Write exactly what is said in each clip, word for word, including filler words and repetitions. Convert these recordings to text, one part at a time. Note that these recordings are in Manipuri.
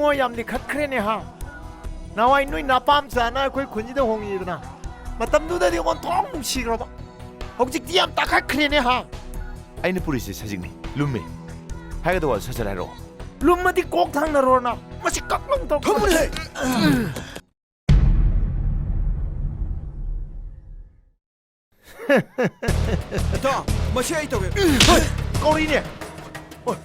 ꯍꯣꯏ, ꯌꯥꯝ ꯂꯤꯈꯠꯈ꯭ꯔꯦꯅꯦ ꯍꯥ꯫ ꯅꯍꯥꯟꯋꯥꯏ ꯅꯣꯏ ꯅꯄꯥꯝꯆꯥꯅ ꯑꯩꯈꯣꯏ ꯈꯨꯟꯁꯤꯗ ꯍꯣꯡꯉꯤꯗꯅ, ꯃꯇꯝꯗꯨꯗꯗꯤ ꯑꯣꯟꯊꯣꯛ ꯅꯨꯡꯁꯤꯈ꯭ꯔꯕ꯫ ꯍꯧꯖꯤꯛꯇꯤ ꯌꯥꯝ ꯇꯥꯈꯠꯈ꯭ꯔꯦꯅꯦ ꯍꯥ꯫ ꯑꯩꯅ ꯄꯨꯔꯤꯁꯦ ꯁꯖꯤꯛꯅꯤ, ꯂꯨꯝꯃꯤ꯫ ꯍꯥꯏꯒꯗꯧꯕ ꯁꯠ ꯁꯠ ꯍꯥꯏꯔꯛꯑꯣ꯫ ꯂꯨꯝꯃꯗꯤ ꯀꯣꯛ ꯊꯥꯡꯅꯔꯣꯅ꯫ ꯃꯁꯤ ꯀꯛ ꯂꯥꯎ ꯇꯧ-, ꯊꯝꯃꯨꯅꯦꯍꯦ! ꯏꯇꯥꯎ, ꯃꯁꯤ ꯑꯩ ꯇꯧꯒꯦ꯫ ꯍꯣꯏ, ꯀꯧꯔꯤꯅꯦ꯫ ꯍꯣꯏ꯫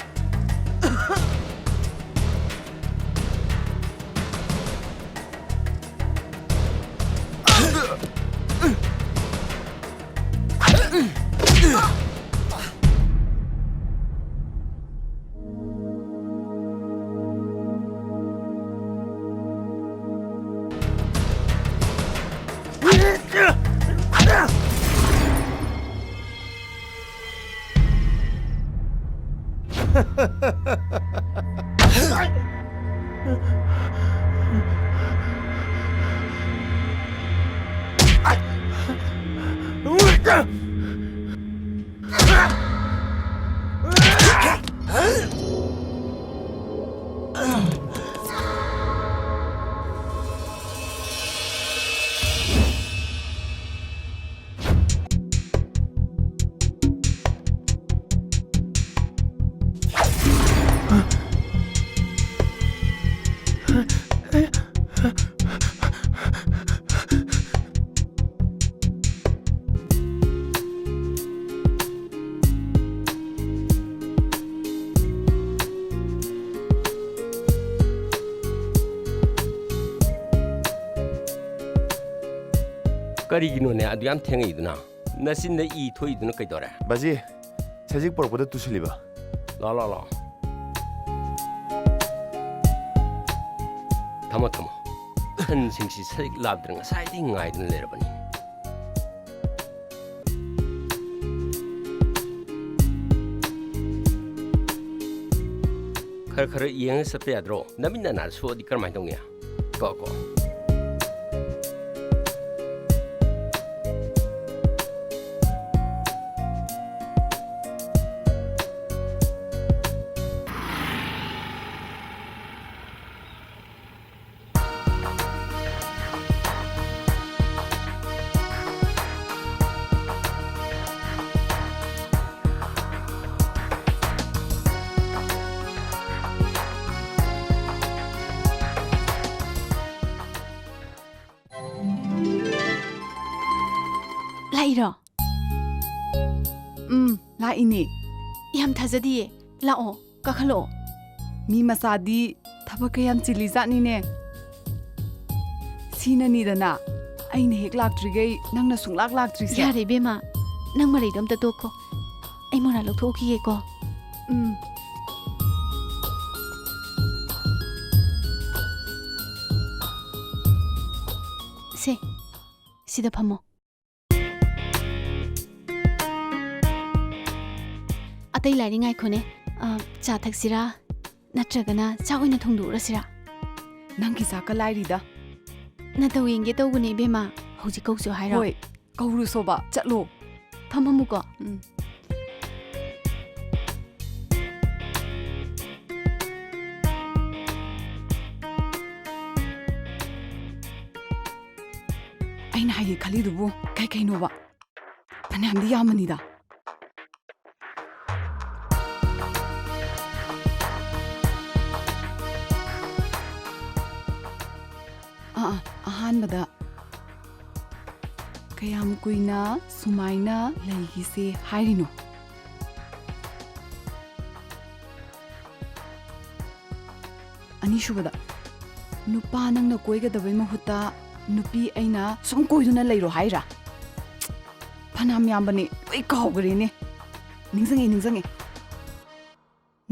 ꯀꯔꯤꯒꯤꯅꯣꯅꯦ ꯑꯗꯨ ꯌꯥꯝ ꯊꯦꯡꯉꯛꯏꯗꯨꯅ? ꯅꯆꯤꯟꯗ ꯏ ꯊꯣꯛꯏꯗꯨꯅ ꯀꯩꯗꯧꯔꯦ? ꯕꯥꯖꯤ, ꯁꯖꯤꯛ ꯄꯨꯔꯛꯄꯗ ꯇꯨꯁꯤꯜꯂꯤꯕ꯫ ꯂꯥꯛꯑꯣ, ꯂꯥꯛꯑꯣ, ꯂꯥꯛꯑꯣ꯫ ꯊꯝꯃꯣ, ꯊꯝꯃꯣ꯫ ꯁꯟꯁꯤꯡꯁꯤ ꯁꯖꯤꯛ ꯂꯥꯛꯇ꯭ꯔꯦ ꯉꯁꯥꯏꯗꯒꯤ ꯉꯥꯏꯗꯨꯅ ꯂꯩꯔꯕꯅꯤ꯫ ꯈꯔ ꯈꯔ ꯌꯦꯡꯉ ꯆꯠꯄ ꯌꯥꯗ꯭ꯔꯣ? ꯅꯃꯤꯠ ꯅꯅꯥ ꯁꯣꯛꯑꯗꯤ ꯀꯔꯝꯍꯥꯏꯅ ꯇꯧꯅꯤ? ꯀꯣ, ꯀꯣ꯫ ꯑꯩꯔꯣ? ꯎꯝ, ꯂꯥꯛꯏꯅꯦ꯫ ꯌꯥꯝ ꯊꯥꯖꯗꯤꯌꯦ꯫ ꯂꯥꯛꯑꯣ, ꯀꯥꯈꯠꯂꯛꯑꯣ꯫ ꯃꯤ ꯃꯆꯥꯗꯤ ꯊꯕꯛ ꯀꯌꯥꯝ ꯆꯤꯜꯂꯤꯖꯥꯠꯅꯤꯅꯦ꯫ ꯁꯤꯅꯅꯤꯗꯅ, ꯑꯩꯅ ꯍꯦꯛ ꯂꯥꯛꯇ꯭ꯔꯤꯈꯩ ꯅꯪꯅ ꯁꯨꯡꯂꯥꯛ ꯂꯥꯛꯇ꯭ꯔꯤꯁꯦ꯫ ꯌꯥꯔꯦ ꯏꯕꯦꯝꯃ, ꯅꯪ ꯃꯔꯩꯗꯣ ꯑꯝꯇ ꯇꯣꯛꯈꯣ꯫ ꯑꯩ ꯃꯣꯔꯥ ꯂꯧꯊꯣꯛꯎꯈꯤꯒꯦꯀꯣ꯫ ꯎꯝ꯫ ꯁꯦ, ꯁꯤꯗ ꯐꯝꯃꯣ꯫ ꯑꯇꯩ ꯂꯥꯏꯔꯤ ꯉꯥꯏꯈꯣꯅꯦ꯫ ꯑ, ꯆꯥ ꯊꯛꯁꯤꯔꯥ? ꯅꯠꯇ꯭ꯔꯒꯅ ꯆꯥꯛ ꯑꯣꯏꯅ ꯊꯣꯡꯗꯣꯛꯎꯔꯁꯤꯔꯥ? ꯅꯪꯒꯤ ꯆꯥꯛꯀ ꯂꯥꯏꯔꯤꯗ꯫ ꯅꯇꯧ ꯌꯦꯡꯒꯦ ꯇꯧꯕꯅꯦ ꯏꯕꯦꯝꯃ꯫ ꯍꯧꯖꯤꯛ ꯀꯧꯁꯨ ꯍꯥꯏꯔꯣ? ꯍꯣꯏ, ꯀꯧꯔꯨꯁꯣꯕ, ꯆꯠꯂꯣ꯫ ꯐꯝꯃꯝꯃꯨꯀꯣ꯫ ꯎꯝ꯫ ꯑꯩꯅ ꯍꯥꯏꯒꯦ ꯈꯜꯂꯤꯗꯨꯕꯨ ꯀꯩ ꯀꯩꯅꯣꯕ? ꯐꯅꯌꯥꯝꯗꯤ ꯌꯥꯝꯕꯅꯤꯗ꯫ ꯑꯥ, ꯑꯥ, ꯑꯍꯥꯟꯕꯗ ꯀꯌꯥꯝ ꯀꯨꯏꯅ ꯁꯨꯃꯥꯏꯅ ꯂꯩꯈꯤꯁꯦ ꯍꯥꯏꯔꯤꯅꯣ? ꯑꯅꯤꯁꯨꯕꯗ, ꯅꯨꯄꯥ ꯅꯪꯅ ꯀꯣꯏꯒꯗꯕꯩ ꯃꯍꯨꯠꯇ ꯅꯨꯄꯤ ꯑꯩꯅ ꯁꯨꯝ ꯀꯣꯏꯗꯨꯅ ꯂꯩꯔꯣ ꯍꯥꯏꯔꯥ? ꯐꯅꯌꯥꯝ ꯌꯥꯝꯕꯅꯦ, ꯂꯣꯏ ꯀꯥꯎꯈ꯭ꯔꯦꯅꯦ꯫ ꯅꯤꯡꯁꯤꯡꯉꯦ, ꯅꯤꯡꯁꯤꯡꯉꯦ꯫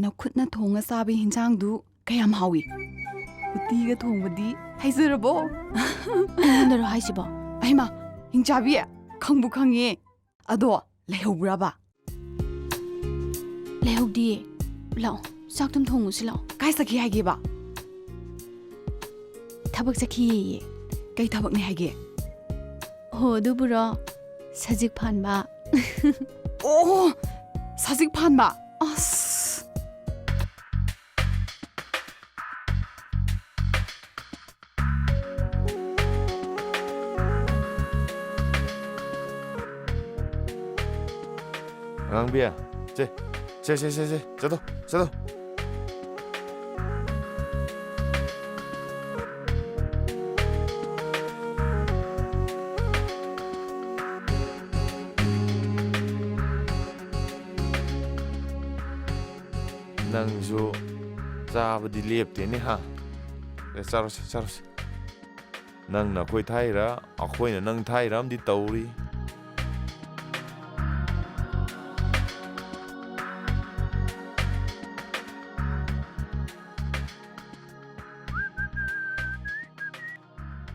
ꯅꯈꯨꯠꯅ ꯊꯣꯡꯉ ꯆꯥꯕ ꯍꯤꯟꯖꯥꯡꯗꯨ ꯀꯌꯥꯝ ꯍꯥꯎꯏ? ꯎꯇꯤꯒ ꯊꯣꯡꯕꯗꯤ ꯍꯩꯖꯔꯕꯣ? ꯑꯩꯉꯣꯟꯗꯔꯣ ꯍꯥꯏꯁꯤꯕꯣ? ꯑꯩꯃ, ꯍꯤꯡꯆꯥꯕꯤ, ꯈꯪꯕꯨ ꯈꯪꯉꯦ꯫ ꯑꯗꯣ ꯂꯩꯍꯧꯕ꯭ꯔꯕ? ꯂꯩꯍꯧꯗꯤꯌꯦ꯫ ꯂꯥꯛꯑꯣ, ꯆꯥꯛꯇꯨꯝ ꯊꯣꯡꯉꯨꯁꯤ ꯂꯥꯛꯑꯣ꯫ ꯀꯥꯏ ꯆꯠꯈꯤ ꯍꯥꯏꯒꯦꯕ? ꯊꯕꯛ ꯆꯠꯈꯤꯌꯦꯌꯦ꯫ ꯀꯩ ꯊꯕꯛꯅꯦ ꯍꯥꯏꯒꯦ? ꯑꯣ, ꯑꯗꯨꯕꯨꯔꯣ? ꯁꯖꯤꯛ ꯐꯥꯟꯕ꯫ ꯑꯣ, ꯁꯖꯤꯛ ꯐꯥꯟꯕ? ꯑꯁ꯫ ꯑꯉꯥꯡꯕꯤ, ꯆꯦ, ꯆꯦ, ꯆꯦ, ꯆꯦ, ꯆꯦ, ꯆꯠꯂꯣ, ꯆꯠꯂꯣ꯫ ꯅꯪꯁꯨ ꯆꯥꯕꯗꯤ ꯂꯦꯞꯇꯦꯅꯦ ꯍꯥ? ꯑꯦ, ꯆꯥꯔꯣꯁꯦ, ꯆꯥꯔꯣꯁꯦ꯫ ꯅꯪꯅ ꯑꯩꯈꯣꯏ ꯊꯥꯏꯔ, ꯑꯩꯈꯣꯏꯅ ꯅꯪ ꯊꯥꯏꯔ ꯑꯃꯗꯤ ꯇꯧꯔꯤ꯫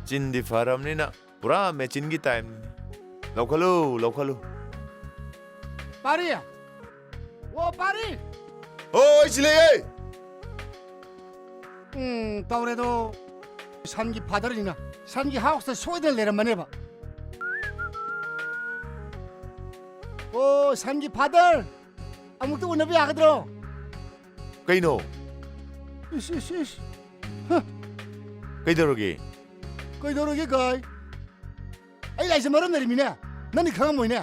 ꯆꯤꯟꯗꯤ ꯐꯔꯕꯅꯤꯅ ꯄꯨꯔꯥ ꯃꯦꯆꯤꯟꯒꯤ ꯇꯥꯏꯞꯅꯤ꯫ ꯂꯧꯈꯠꯂꯨ, ꯂꯧꯈꯠꯂꯨ꯫ ꯄꯥꯔꯤ! ꯑꯣ, ꯄꯥꯔꯤ! ꯑꯣ, ꯑꯩ ꯁꯤ ꯂꯩꯌꯦ! ꯎꯝ, ꯇꯧꯔꯦꯗꯣ꯫ ꯁꯟꯒꯤ ꯐꯥꯗꯔꯅꯤꯅ ꯁꯟꯒꯤ ꯍꯥꯎꯁꯇ ꯁꯣꯏꯗꯅ ꯂꯩꯔꯝꯃꯅꯦꯕ꯫ ꯑꯣ, ꯁꯟꯒꯤ ꯐꯥꯗꯔ! ꯑꯃꯨꯛꯇ ꯎꯅꯕ ꯌꯥꯒꯗ꯭ꯔꯣ? ꯀꯩꯅꯣ? ꯏꯁ, ꯏꯁ, ꯏꯁ꯫ ꯍ꯫ ꯀꯩꯗꯧꯔꯒꯦ? ꯀꯩꯗꯧꯔꯒꯦ, ꯒꯥꯏ? ꯑꯩ ꯂꯥꯛꯏꯁꯦ ꯃꯔꯝ ꯂꯩꯔꯤꯃꯤꯅꯦ꯫ ꯅꯪꯗꯤ ꯈꯪꯉꯝꯃꯣꯏꯅꯦ꯫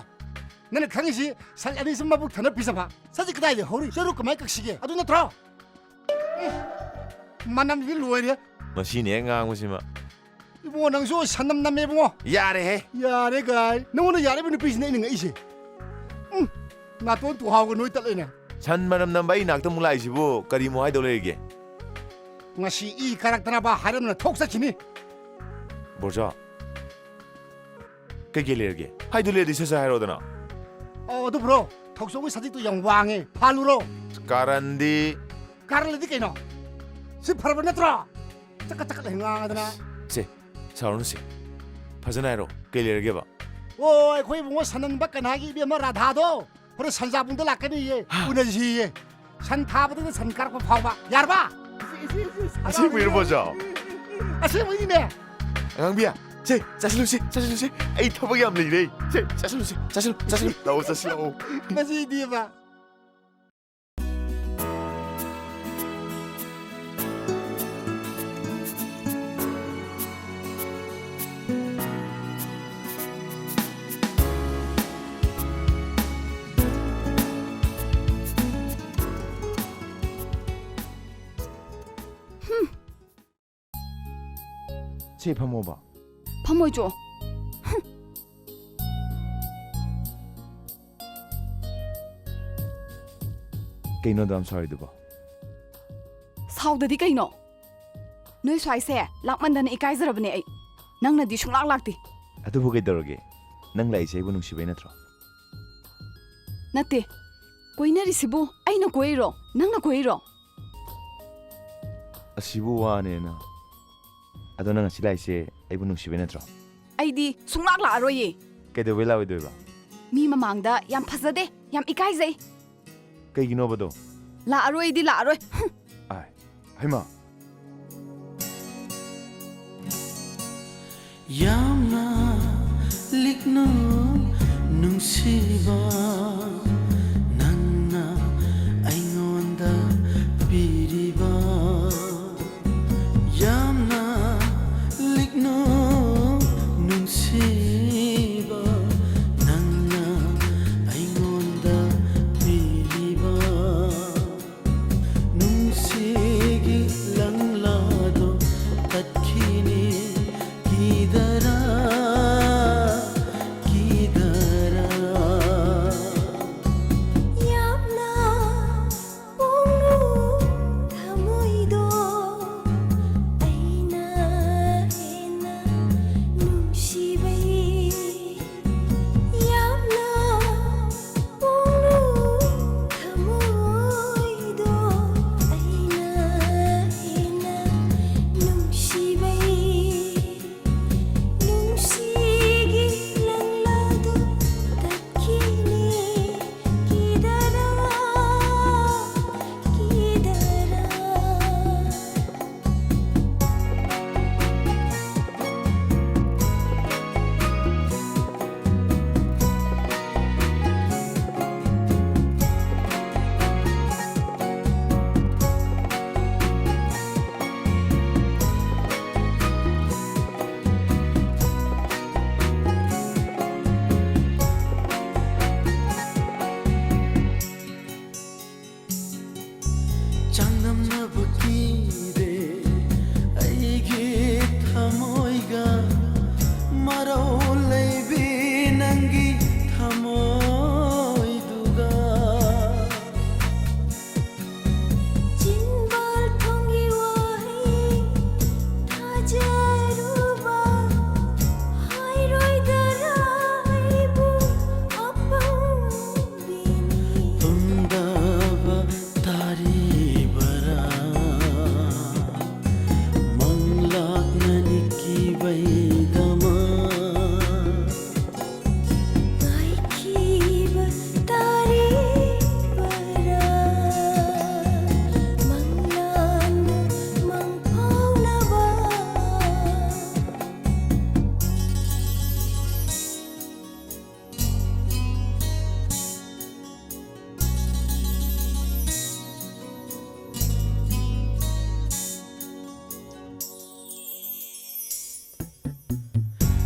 ꯅꯪꯅ ꯈꯪꯉꯤꯁꯤ ꯁꯟ ꯑꯅꯤꯁꯤ ꯃꯕꯨꯛ ꯊꯟꯅ ꯄꯤꯖꯕ꯫ ꯁꯖꯤꯛ ꯀꯗꯥꯏꯗ ꯍꯧꯔꯤ? ꯆꯔꯨ ꯀꯃꯥꯏ ꯀꯛꯁꯤꯒꯦ? ꯑꯗꯨ ꯅꯠꯇ꯭ꯔꯣ? ꯎꯝ꯫ ꯃꯅꯝꯁꯤꯗꯤ ꯂꯣꯏꯔꯦ꯫ ꯃꯁꯤꯅꯦ ꯉꯥꯡꯕꯁꯤꯃ꯫ ꯏꯕꯨꯡꯉꯣ, ꯅꯪꯁꯨ ꯁꯟꯅꯝ ꯅꯝꯃꯦ, ꯏꯕꯨꯡꯉꯣ꯫ ꯌꯥꯔꯦꯍꯦ꯫ ꯌꯥꯔꯦ, ꯒꯥꯏ꯫ ꯅꯉꯣꯟꯗ ꯌꯥꯔꯤꯕ ꯅꯨꯄꯤꯁꯤꯅꯦ ꯑꯩꯅ ꯉꯛꯏꯁꯦ꯫ ꯎꯝ, ꯅꯥꯇꯣꯟ ꯇꯨꯍꯥꯎꯒ ꯅꯣꯏ ꯇꯠꯂꯦꯅꯦ꯫ ꯁꯟ ꯃꯅꯝ ꯅꯝꯕ ꯑꯩ ꯅꯥꯛꯇ ꯑꯃꯨꯛ ꯂꯥꯛꯏꯁꯤꯕꯨ ꯀꯔꯤꯃꯨꯛ ꯍꯥꯏꯗꯧ ꯂꯩꯔꯤꯒꯦ? ꯉꯁꯤ ꯏ ꯀꯥꯔꯛꯇꯅꯕ ꯍꯥꯏꯔꯝꯗꯅ ꯊꯣꯛ ꯆꯠꯈꯤꯅꯤ꯫ ꯕꯣꯔꯆꯥꯎ, ꯀꯩꯀꯩ ꯂꯩꯔꯒꯦ? ꯍꯥꯏꯗꯨ ꯂꯩꯔꯗꯤ ꯁꯠ ꯁꯠ ꯍꯥꯏꯔꯛꯑꯣꯗꯅ꯫ ꯑꯣ, ꯑꯗꯨ ꯕ꯭ꯔꯣ, ꯊꯣꯛꯆꯣꯝꯒꯤ ꯁꯖꯤꯛꯇꯨ ꯌꯥꯝ ꯋꯥꯡꯉꯦ, ꯐꯥꯜꯂꯨꯔꯣ? ꯀꯥꯔꯟꯗꯤ꯫ ꯀꯥꯔꯟꯂꯗꯤ ꯀꯩꯅꯣ? ꯁꯤ ꯐꯔꯕ ꯅꯠꯇ꯭ꯔꯣ? ꯆꯀꯠ ꯆꯀꯠ ꯂꯩ ꯉꯥꯡꯉꯗꯅ꯫ ꯁꯦ, ꯁꯥꯎꯔꯅꯨꯁꯦ꯫ ꯐꯖꯅ ꯍꯥꯏꯔꯣ, ꯀꯩ ꯂꯩꯔꯒꯦꯕ? ꯑꯣ, ꯑꯩꯈꯣꯏ ꯏꯕꯨꯡꯉꯣ ꯁꯅꯟꯕ ꯀꯅꯥꯒꯤ ꯏꯕꯦꯝꯃ ꯔꯥꯙꯥꯗꯣ ꯍꯣꯔꯦꯟ ꯁꯟꯖꯥꯕꯨꯡꯗ ꯂꯥꯛꯀꯅꯤꯌꯦ, ꯍꯥ? ꯎꯅꯁꯤꯌꯦ꯫ ꯁꯟ ꯊꯥꯕꯗꯒꯤ ꯁꯟ ꯀꯥꯔꯛꯄ ꯐꯥꯎꯕ꯫ ꯌꯥꯔꯕ? ꯑꯁꯦꯡꯕꯩꯔꯣ, ꯕꯣꯖꯥꯎ? ꯑꯁꯦꯡꯕꯩꯅꯤꯅꯦ꯫ ꯑꯉꯥꯡꯕꯤ, ꯁꯦ, ꯆꯠꯁꯤꯜꯂꯨꯁꯦ, ꯆꯠꯁꯤꯜꯂꯨꯁꯦ꯫ ꯑꯩ ꯊꯕꯛ ꯌꯥꯝ ꯂꯩꯔꯦ꯫ ꯁꯦ, ꯆꯠꯁꯤꯜꯂꯨꯁꯦ, ꯆꯠꯁꯤꯜꯂꯨ, ꯆꯠꯁꯤꯜꯂꯨ꯫ ꯂꯥꯛꯑꯣ, ꯆꯠꯁꯤꯜꯂꯛꯑꯣ꯫ ꯃꯁꯤꯗꯤꯕ꯫ ꯁꯦ, ꯐꯝꯃꯣꯕ꯫ ꯐꯝꯃꯣꯏ ꯆꯣ꯫ ꯀꯩꯅꯣ ꯑꯗꯨꯌꯥꯝ ꯁꯥꯎꯔꯤꯗꯨꯕꯣ? ꯁꯥꯎꯗꯗꯤ ꯀꯩꯅꯣ? ꯅꯣꯏ ꯁ꯭ꯋꯥꯏꯁꯦ ꯂꯥꯛꯃꯟꯗꯅ ꯏꯀꯥꯏꯖꯔꯕꯅꯦ ꯑꯩ꯫ ꯅꯪꯅꯗꯤ ꯁꯨꯡꯂꯥꯛ ꯂꯥꯛꯇꯦ꯫ ꯑꯗꯨꯕꯨ ꯀꯩꯗꯧꯔꯒꯦ? ꯅꯪ ꯂꯥꯛꯏꯁꯦ ꯑꯩꯕꯨ ꯅꯨꯡꯁꯤꯕꯩ ꯅꯠꯇ꯭ꯔꯣ? ꯅꯠꯇꯦ꯫ ꯀꯣꯏꯅꯔꯤꯁꯤꯕꯨ ꯑꯩꯅ ꯀꯣꯏꯔꯤꯔꯣ? ꯅꯪꯅ ꯀꯣꯏꯔꯤꯔꯣ? ꯑꯁꯤꯕꯨ ꯋꯥꯅꯦꯅ꯫ ꯑꯗꯣ ꯅꯪ ꯉꯁꯤ ꯂꯥꯛꯏꯁꯦ ꯑꯩꯕꯨ ꯅꯨꯡꯁꯤꯕꯩ ꯅꯠꯇ꯭ꯔꯣ? ꯑꯩꯗꯤ ꯁꯨꯡꯂꯥꯛ ꯂꯥꯛꯑꯔꯣꯏꯌꯦ꯫ ꯀꯩꯗꯧꯕꯩ ꯂꯥꯛꯑꯣꯏꯗꯣꯏꯕ? ꯃꯤ ꯃꯃꯥꯡꯗ ꯌꯥꯝ ꯐꯖꯗꯦ, ꯌꯥꯝ ꯏꯀꯥꯏꯖꯩ꯫ ꯀꯩꯒꯤꯅꯣꯕꯗꯣ? ꯂꯥꯛꯑꯔꯣꯏꯗꯤ ꯂꯥꯛꯑꯔꯣꯏ꯫ ꯍꯨꯝ꯫ ꯑꯥꯏ, ꯍꯩꯃꯥ꯫ ꯌꯥꯝꯅ ꯂꯤꯛꯅ ꯅꯨꯡꯁꯤꯕ ꯅꯪꯅ ꯑꯩꯉꯣꯟꯗ ꯄꯤꯔꯤꯕ, ꯌꯥꯝꯅ ꯂꯤꯛꯅ ꯅꯨꯡꯁꯤꯕ ꯅꯪꯅ ꯑꯩꯉꯣꯟꯗ ꯄꯤꯔꯤꯕ, ꯅꯨꯡꯁꯤꯒꯤ ꯂꯪꯂꯥꯗꯣ ꯇꯠꯈꯤꯅꯤ ꯀꯤꯗꯔꯥ, ꯀꯤꯗꯔꯥ꯫ ꯌꯥꯝꯅ ꯄꯣꯡꯂꯨ ꯊꯃꯣꯏꯗꯣ ꯑꯩꯅ ꯍꯦꯟꯅ ꯅꯨꯡꯁꯤꯕꯩ꯫ ꯌꯥꯝꯅ ꯄꯣꯡꯂꯨ ꯊꯃꯣꯏꯗꯣ ꯑꯩꯅ ꯍꯦꯟꯅ ꯅꯨꯡꯁꯤꯕꯩ꯫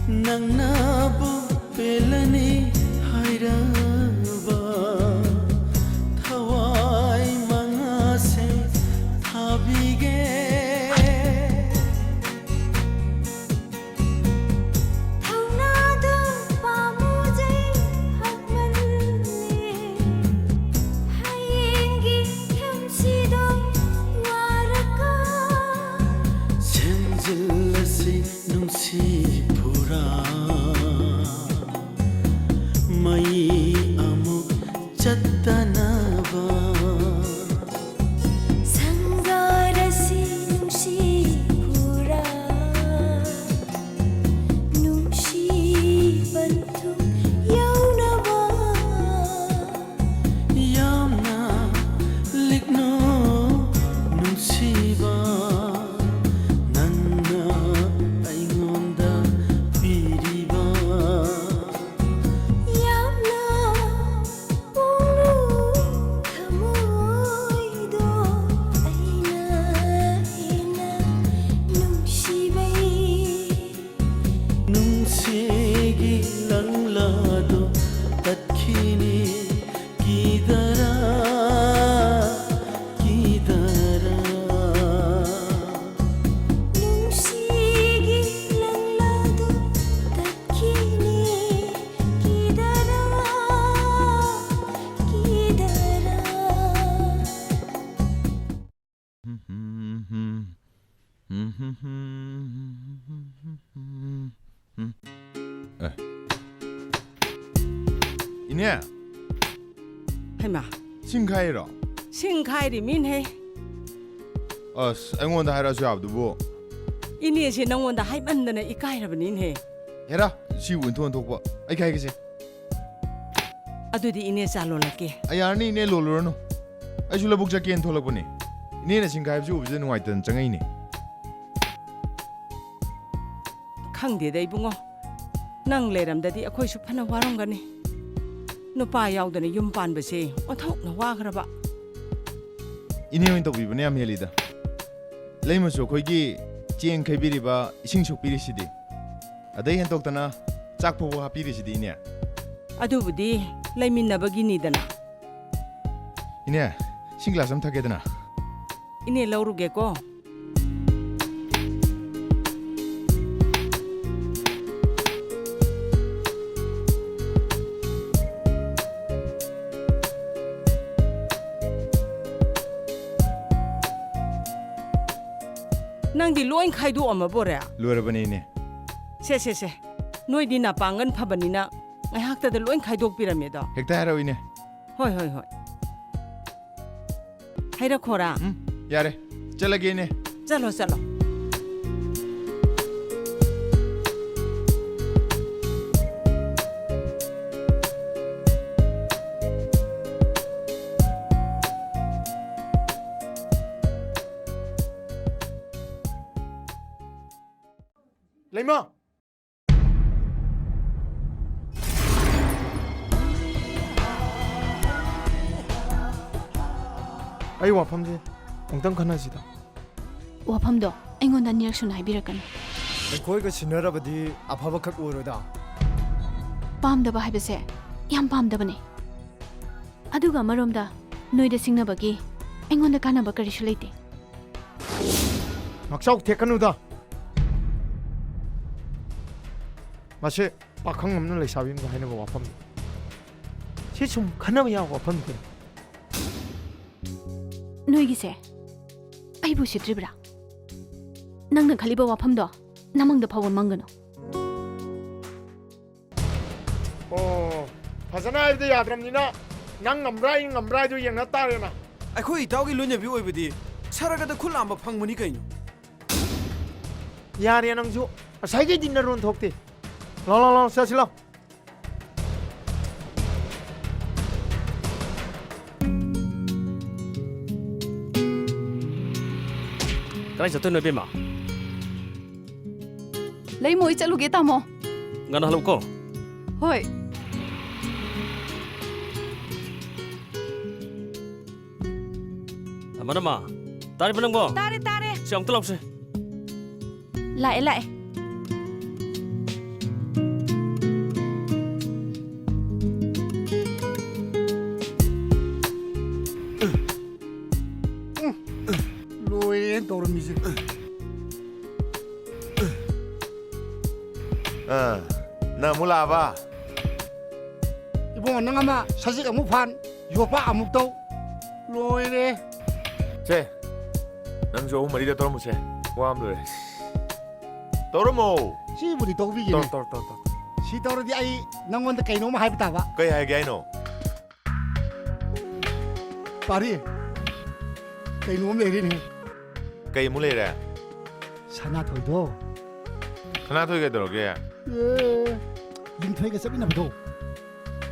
ꯅꯪꯅꯕꯨ ꯄꯦꯜꯂꯅꯤ ꯍꯥꯏꯔꯕ ꯊꯋꯥꯏ ꯃꯉꯥꯁꯦ ꯊꯥꯕꯤꯒꯦ꯫ ꯊꯧꯅꯥꯗꯨ ꯄꯥꯝꯃꯨꯖꯩ ꯍꯛꯃꯜꯂꯦ꯫ ꯍꯌꯦꯡꯒꯤ ꯊꯦꯝꯁꯤꯗꯣ ꯋꯥꯔꯀꯥꯟ ꯁꯦꯝꯖꯤꯜꯂꯁꯤ ꯅꯨꯡꯁꯤ ꯐꯨꯔꯥ ꯃꯩ ꯑꯃꯨꯛ ꯆꯠꯇꯅꯕ꯫ ꯁꯪꯒꯥꯔꯁꯤ ꯅꯨꯡꯁꯤ ꯐꯨꯔꯥ ꯅꯨꯡꯁꯤ ꯄꯟꯊꯨꯡ ꯌꯧꯅꯕ꯫ ꯌꯥꯝꯅ ꯂꯤꯛꯅꯣ ꯅꯨꯡꯁꯤꯕ ꯅꯪꯅ ꯑꯩꯉꯣꯟꯗ ꯄꯤꯔꯤꯕ꯫ ꯌꯥꯝꯅ ꯄꯣꯡꯂꯨ ꯊꯃꯣꯏꯗꯣ ꯑꯩꯅ ꯍꯦꯟꯅ ꯅꯨꯡꯁꯤꯕꯩ꯫ ꯅꯨꯡꯁꯤꯒꯤ ꯂꯪꯂꯥꯗꯣ ꯇꯠꯈꯤꯅꯤ ꯀꯤꯗꯔꯥ, ꯀꯤꯗꯔꯥ꯫ ꯅꯨꯡꯁꯤꯒꯤ ꯂꯪꯂꯥꯗꯣ ꯇꯠꯈꯤꯅꯤ ꯀꯤꯗꯔꯥ, ꯀꯤꯗꯔꯥ꯫ ꯑꯦ꯫ ꯏꯅꯦ꯫ ꯍꯩꯃꯥ꯫ ꯁꯤꯡ ꯈꯥꯏꯔꯤꯔꯣ? ꯁꯤꯡ ꯈꯥꯏꯔꯤ ꯃꯤꯅꯦ꯫ ꯑꯁ, ꯑꯩꯉꯣꯟꯗ ꯍꯥꯏꯔꯛꯑꯁꯨ ꯌꯥꯕꯗꯨꯕꯨ꯫ ꯏꯅꯦꯁꯦ ꯅꯪꯉꯣꯟꯗ ꯍꯥꯏꯃꯟꯗꯅ ꯏꯀꯥꯏꯔꯕꯅꯤꯅꯦ꯫ ꯍꯦꯔꯥ, ꯁꯤꯕꯨ ꯑꯣꯟꯊꯣꯛ ꯑꯣꯟꯊꯣꯛꯄ꯫ ꯑꯩ ꯈꯥꯏꯒꯦꯁꯦ꯫ ꯑꯗꯨꯗꯤ ꯏꯅꯦ ꯆꯥ ꯂꯣꯜꯂꯛꯀꯦ꯫ ꯑ, ꯌꯥꯔꯅꯤ ꯏꯅꯦ, ꯂꯣꯜꯂꯨꯔꯅꯨ꯫ ꯑꯩꯁꯨ ꯂꯧꯕꯨꯛ ꯆꯠꯀꯦꯅ ꯊꯣꯛꯂꯛꯄꯅꯦ꯫ ꯏꯅꯦꯅ ꯁꯤꯡ ꯈꯥꯏꯕꯁꯤ ꯎꯕꯁꯤꯗ ꯅꯨꯡꯉꯥꯏꯇꯗꯅ ꯆꯪꯉꯛꯏꯅꯦ꯫ ꯈꯪꯗꯦꯗ ꯏꯕꯨꯡꯉꯣ, ꯅꯪ ꯂꯩꯔꯝꯗꯗꯤ ꯑꯩꯈꯣꯏꯁꯨ ꯐꯅ ꯋꯥꯔꯝꯒꯅꯤ꯫ ꯅꯨꯄꯥ ꯌꯥꯎꯗꯅ ꯌꯨꯝ ꯄꯥꯟꯕꯁꯦ ꯑꯣꯟꯊꯣꯛꯅ ꯋꯥꯈ꯭ꯔꯕ꯫ ꯏꯅꯦ ꯑꯣꯏꯅ ꯇꯧꯕꯤꯕꯅ ꯌꯥꯝ ꯍꯦꯜꯂꯤꯗ꯫ ꯂꯩꯃꯁꯨ ꯑꯩꯈꯣꯏꯒꯤ ꯆꯦꯡ ꯈꯩꯕꯤꯔꯤꯕ, ꯏꯁꯤꯡ ꯁꯣꯛꯄꯤꯔꯤꯁꯤꯗꯤ꯫ ꯑꯗꯩ ꯍꯦꯟꯗꯣꯛꯇꯅ ꯆꯥꯛ ꯐꯥꯎꯕ ꯍꯥꯞꯄꯤꯔꯤꯁꯤꯗꯤ, ꯏꯅꯦ꯫ ꯑꯗꯨꯕꯨꯗꯤ ꯂꯩꯃꯤꯟꯅꯕꯒꯤꯅꯤꯗꯅ꯫ ꯏꯅꯦ, ꯏꯁꯤꯡ ꯒ꯭ꯂꯥꯁ ꯑꯃ ꯊꯛꯀꯦꯗꯅ꯫ ꯏꯅꯦ, ꯂꯧꯔꯨꯒꯦꯀꯣ꯫ ꯅꯪꯗꯤ ꯂꯣꯏ ꯈꯥꯏꯗꯣꯛꯑꯝꯃꯕꯣꯔꯦ? ꯂꯣꯏꯔꯕꯅꯦ, ꯏꯅꯦ꯫ ꯁꯦ, ꯁꯦ, ꯁꯦ꯫ ꯅꯣꯏꯗꯤ ꯅꯄꯥꯡꯒꯜ ꯐꯕꯅꯤꯅ ꯉꯥꯏꯍꯥꯛꯇꯗ ꯂꯣꯏ ꯈꯥꯏꯗꯣꯛꯄꯤꯔꯝꯃꯦꯗꯣ꯫ ꯍꯦꯛꯇ ꯍꯥꯏꯔꯛꯑꯣ, ꯏꯅꯦ꯫ ꯍꯣꯏ, ꯍꯣꯏ, ꯍꯣꯏ꯫ ꯍꯩꯔꯛꯈꯣꯔꯥ? ꯎꯝ, ꯌꯥꯔꯦ꯫ ꯆꯠꯂꯒꯦ, ꯏꯅꯦ꯫ ꯆꯠꯂꯣ, ꯆꯠꯂꯣ꯫ ꯂꯩꯃ! ꯑꯩ ꯋꯥꯐꯝꯁꯦ ꯑꯃꯨꯛꯇꯪ ꯈꯟꯅꯁꯤꯗ꯫ ꯋꯥꯐꯝꯗꯣ ꯑꯩꯉꯣꯟꯗ ꯑꯅꯤꯔꯛ ꯁꯨꯅ ꯍꯥꯏꯕꯤꯔꯛꯀꯅꯨ꯫ ꯑꯩꯈꯣꯏꯒ ꯁꯤꯟꯅꯔꯕꯗꯤ ꯑꯐꯕꯈꯛ ꯑꯣꯏꯔꯣꯏꯗ꯫ ꯄꯥꯝꯗꯕ ꯍꯥꯏꯕꯁꯦ ꯌꯥꯝ ꯄꯥꯝꯗꯕꯅꯦ꯫ ꯑꯗꯨꯒ ꯑꯃꯔꯣꯝꯗ ꯅꯣꯏꯗ ꯁꯤꯡꯅꯕꯒꯤ ꯑꯩꯉꯣꯟꯗ ꯀꯥꯟꯅꯕ ꯀꯔꯤꯁꯨ ꯂꯩꯇꯦ꯫ ꯉꯥꯛꯆꯥꯎ ꯊꯦꯛꯀꯅꯨꯗ꯫ ꯃꯁꯤ ꯄꯥꯈꯪ ꯑꯃꯅ ꯂꯩꯁꯥꯕꯤ ꯑꯃꯒ ꯍꯥꯏꯅꯕ ꯋꯥꯐꯝꯅꯤ꯫ ꯁꯤ ꯁꯨꯝ ꯈꯟꯅꯕ ꯌꯥꯕ ꯋꯥꯐꯝꯅꯤ ꯀꯩꯅꯣ꯫ ꯅꯣꯏꯒꯤꯁꯦ ꯑꯩꯕꯨ ꯎꯁꯤꯠꯇ꯭ꯔꯤꯕ꯭ꯔꯥ? ꯅꯪꯅ ꯈꯜꯂꯤꯕ ꯋꯥꯐꯝꯗꯣ ꯅꯃꯪꯗ ꯐꯥꯎꯕ ꯃꯪꯒꯅꯨ꯫ ꯑꯣ, ꯐꯖꯅ ꯍꯥꯏꯕꯗ ꯌꯥꯗ꯭ꯔꯕꯅꯤꯅ ꯅꯪ ꯉꯝꯕ꯭ꯔꯥ ꯑꯩ ꯉꯝꯕ꯭ꯔꯥ ꯍꯥꯏꯗꯨ ꯌꯦꯡꯅ ꯇꯥꯔꯦꯅ꯫ ꯑꯩꯈꯣꯏ ꯏꯇꯥꯎꯒꯤ ꯂꯣꯏꯅꯕꯤ ꯑꯣꯏꯕꯗꯤ ꯁꯔꯒꯗ ꯈꯨꯠ ꯂꯥꯝꯕ ꯐꯪꯕꯅꯤ ꯀꯩꯅꯣ꯫ ꯌꯥꯔꯦ ꯅꯪꯁꯨ, ꯉꯁꯥꯏꯈꯩꯗꯤ ꯅꯔꯣꯟ ꯊꯣꯛꯇꯦ꯫ ꯂꯥꯎ, ꯂꯥꯎ, ꯂꯥꯎ, ꯆꯠꯁꯤ ꯂꯥꯎ꯫ ꯀꯗꯥꯏ ꯆꯠꯇꯣꯏꯅꯣ, ꯏꯕꯦꯝꯃ? ꯂꯩꯃꯣꯏ ꯆꯠꯂꯨꯒꯦ, ꯇꯥꯃꯣ꯫ ꯉꯟꯅ ꯍꯜꯂꯛꯎꯀꯣ꯫ ꯍꯣꯏ꯫ ꯃꯅꯝꯃ, ꯇꯥꯔꯤꯕ ꯅꯪꯕꯣ? ꯇꯥꯔꯦ, ꯇꯥꯔꯦ꯫ ꯁꯤ ꯑꯃꯨꯛꯇ ꯂꯥꯎꯁꯦ꯫ ꯂꯥꯛꯑꯦ, ꯂꯥꯛꯑꯦ꯫ ꯑꯥ, ꯅꯪ ꯑꯃꯨꯛ ꯂꯥꯛꯑꯕ? ꯏꯕꯨꯡꯉꯣ, ꯅꯪ ꯑꯃ ꯁꯖꯤꯛ ꯑꯃꯨꯛ ꯐꯥꯟ, ꯌꯣꯄꯥꯛ ꯑꯃꯨꯛ ꯇꯧ꯫ ꯂꯣꯏꯔꯦ꯫ ꯁꯦ, ꯅꯪꯁꯨ ꯑꯍꯨꯝ ꯃꯔꯤꯗ ꯇꯧꯔꯝꯃꯨꯁꯦ꯫ ꯋꯥ ꯑꯃ ꯂꯣꯏꯔꯦ꯫ ꯇꯧꯔꯝꯃꯣ꯫ ꯁꯤꯕꯨꯗꯤ ꯇꯧꯕꯤꯒꯦꯅꯦ꯫ ꯇꯧ, ꯇꯧ, ꯇꯧ, ꯇꯧ꯫ ꯁꯤ ꯇꯧꯔꯗꯤ ꯑꯩ ꯅꯪꯉꯣꯟꯗ ꯀꯩꯅꯣꯝ ꯍꯥꯏꯕ ꯇꯥꯕ꯫ ꯀꯩ ꯍꯥꯏꯒꯦ ꯍꯥꯏꯅꯣ? ꯄꯥꯔꯤ, ꯀꯩꯅꯣꯝ ꯂꯩꯔꯦꯅꯦ꯫ ꯀꯩ ꯑꯃꯨꯛ ꯂꯩꯔꯦ? ꯁꯅꯥꯊꯣꯏꯗꯣ꯫ ꯁꯅꯥꯊꯣꯏ ꯀꯩꯗꯧꯔꯒꯦ? ꯑꯦ, ꯂꯤꯟꯊꯣꯏꯒ ꯆꯠꯃꯤꯟꯅꯕꯗꯣ꯫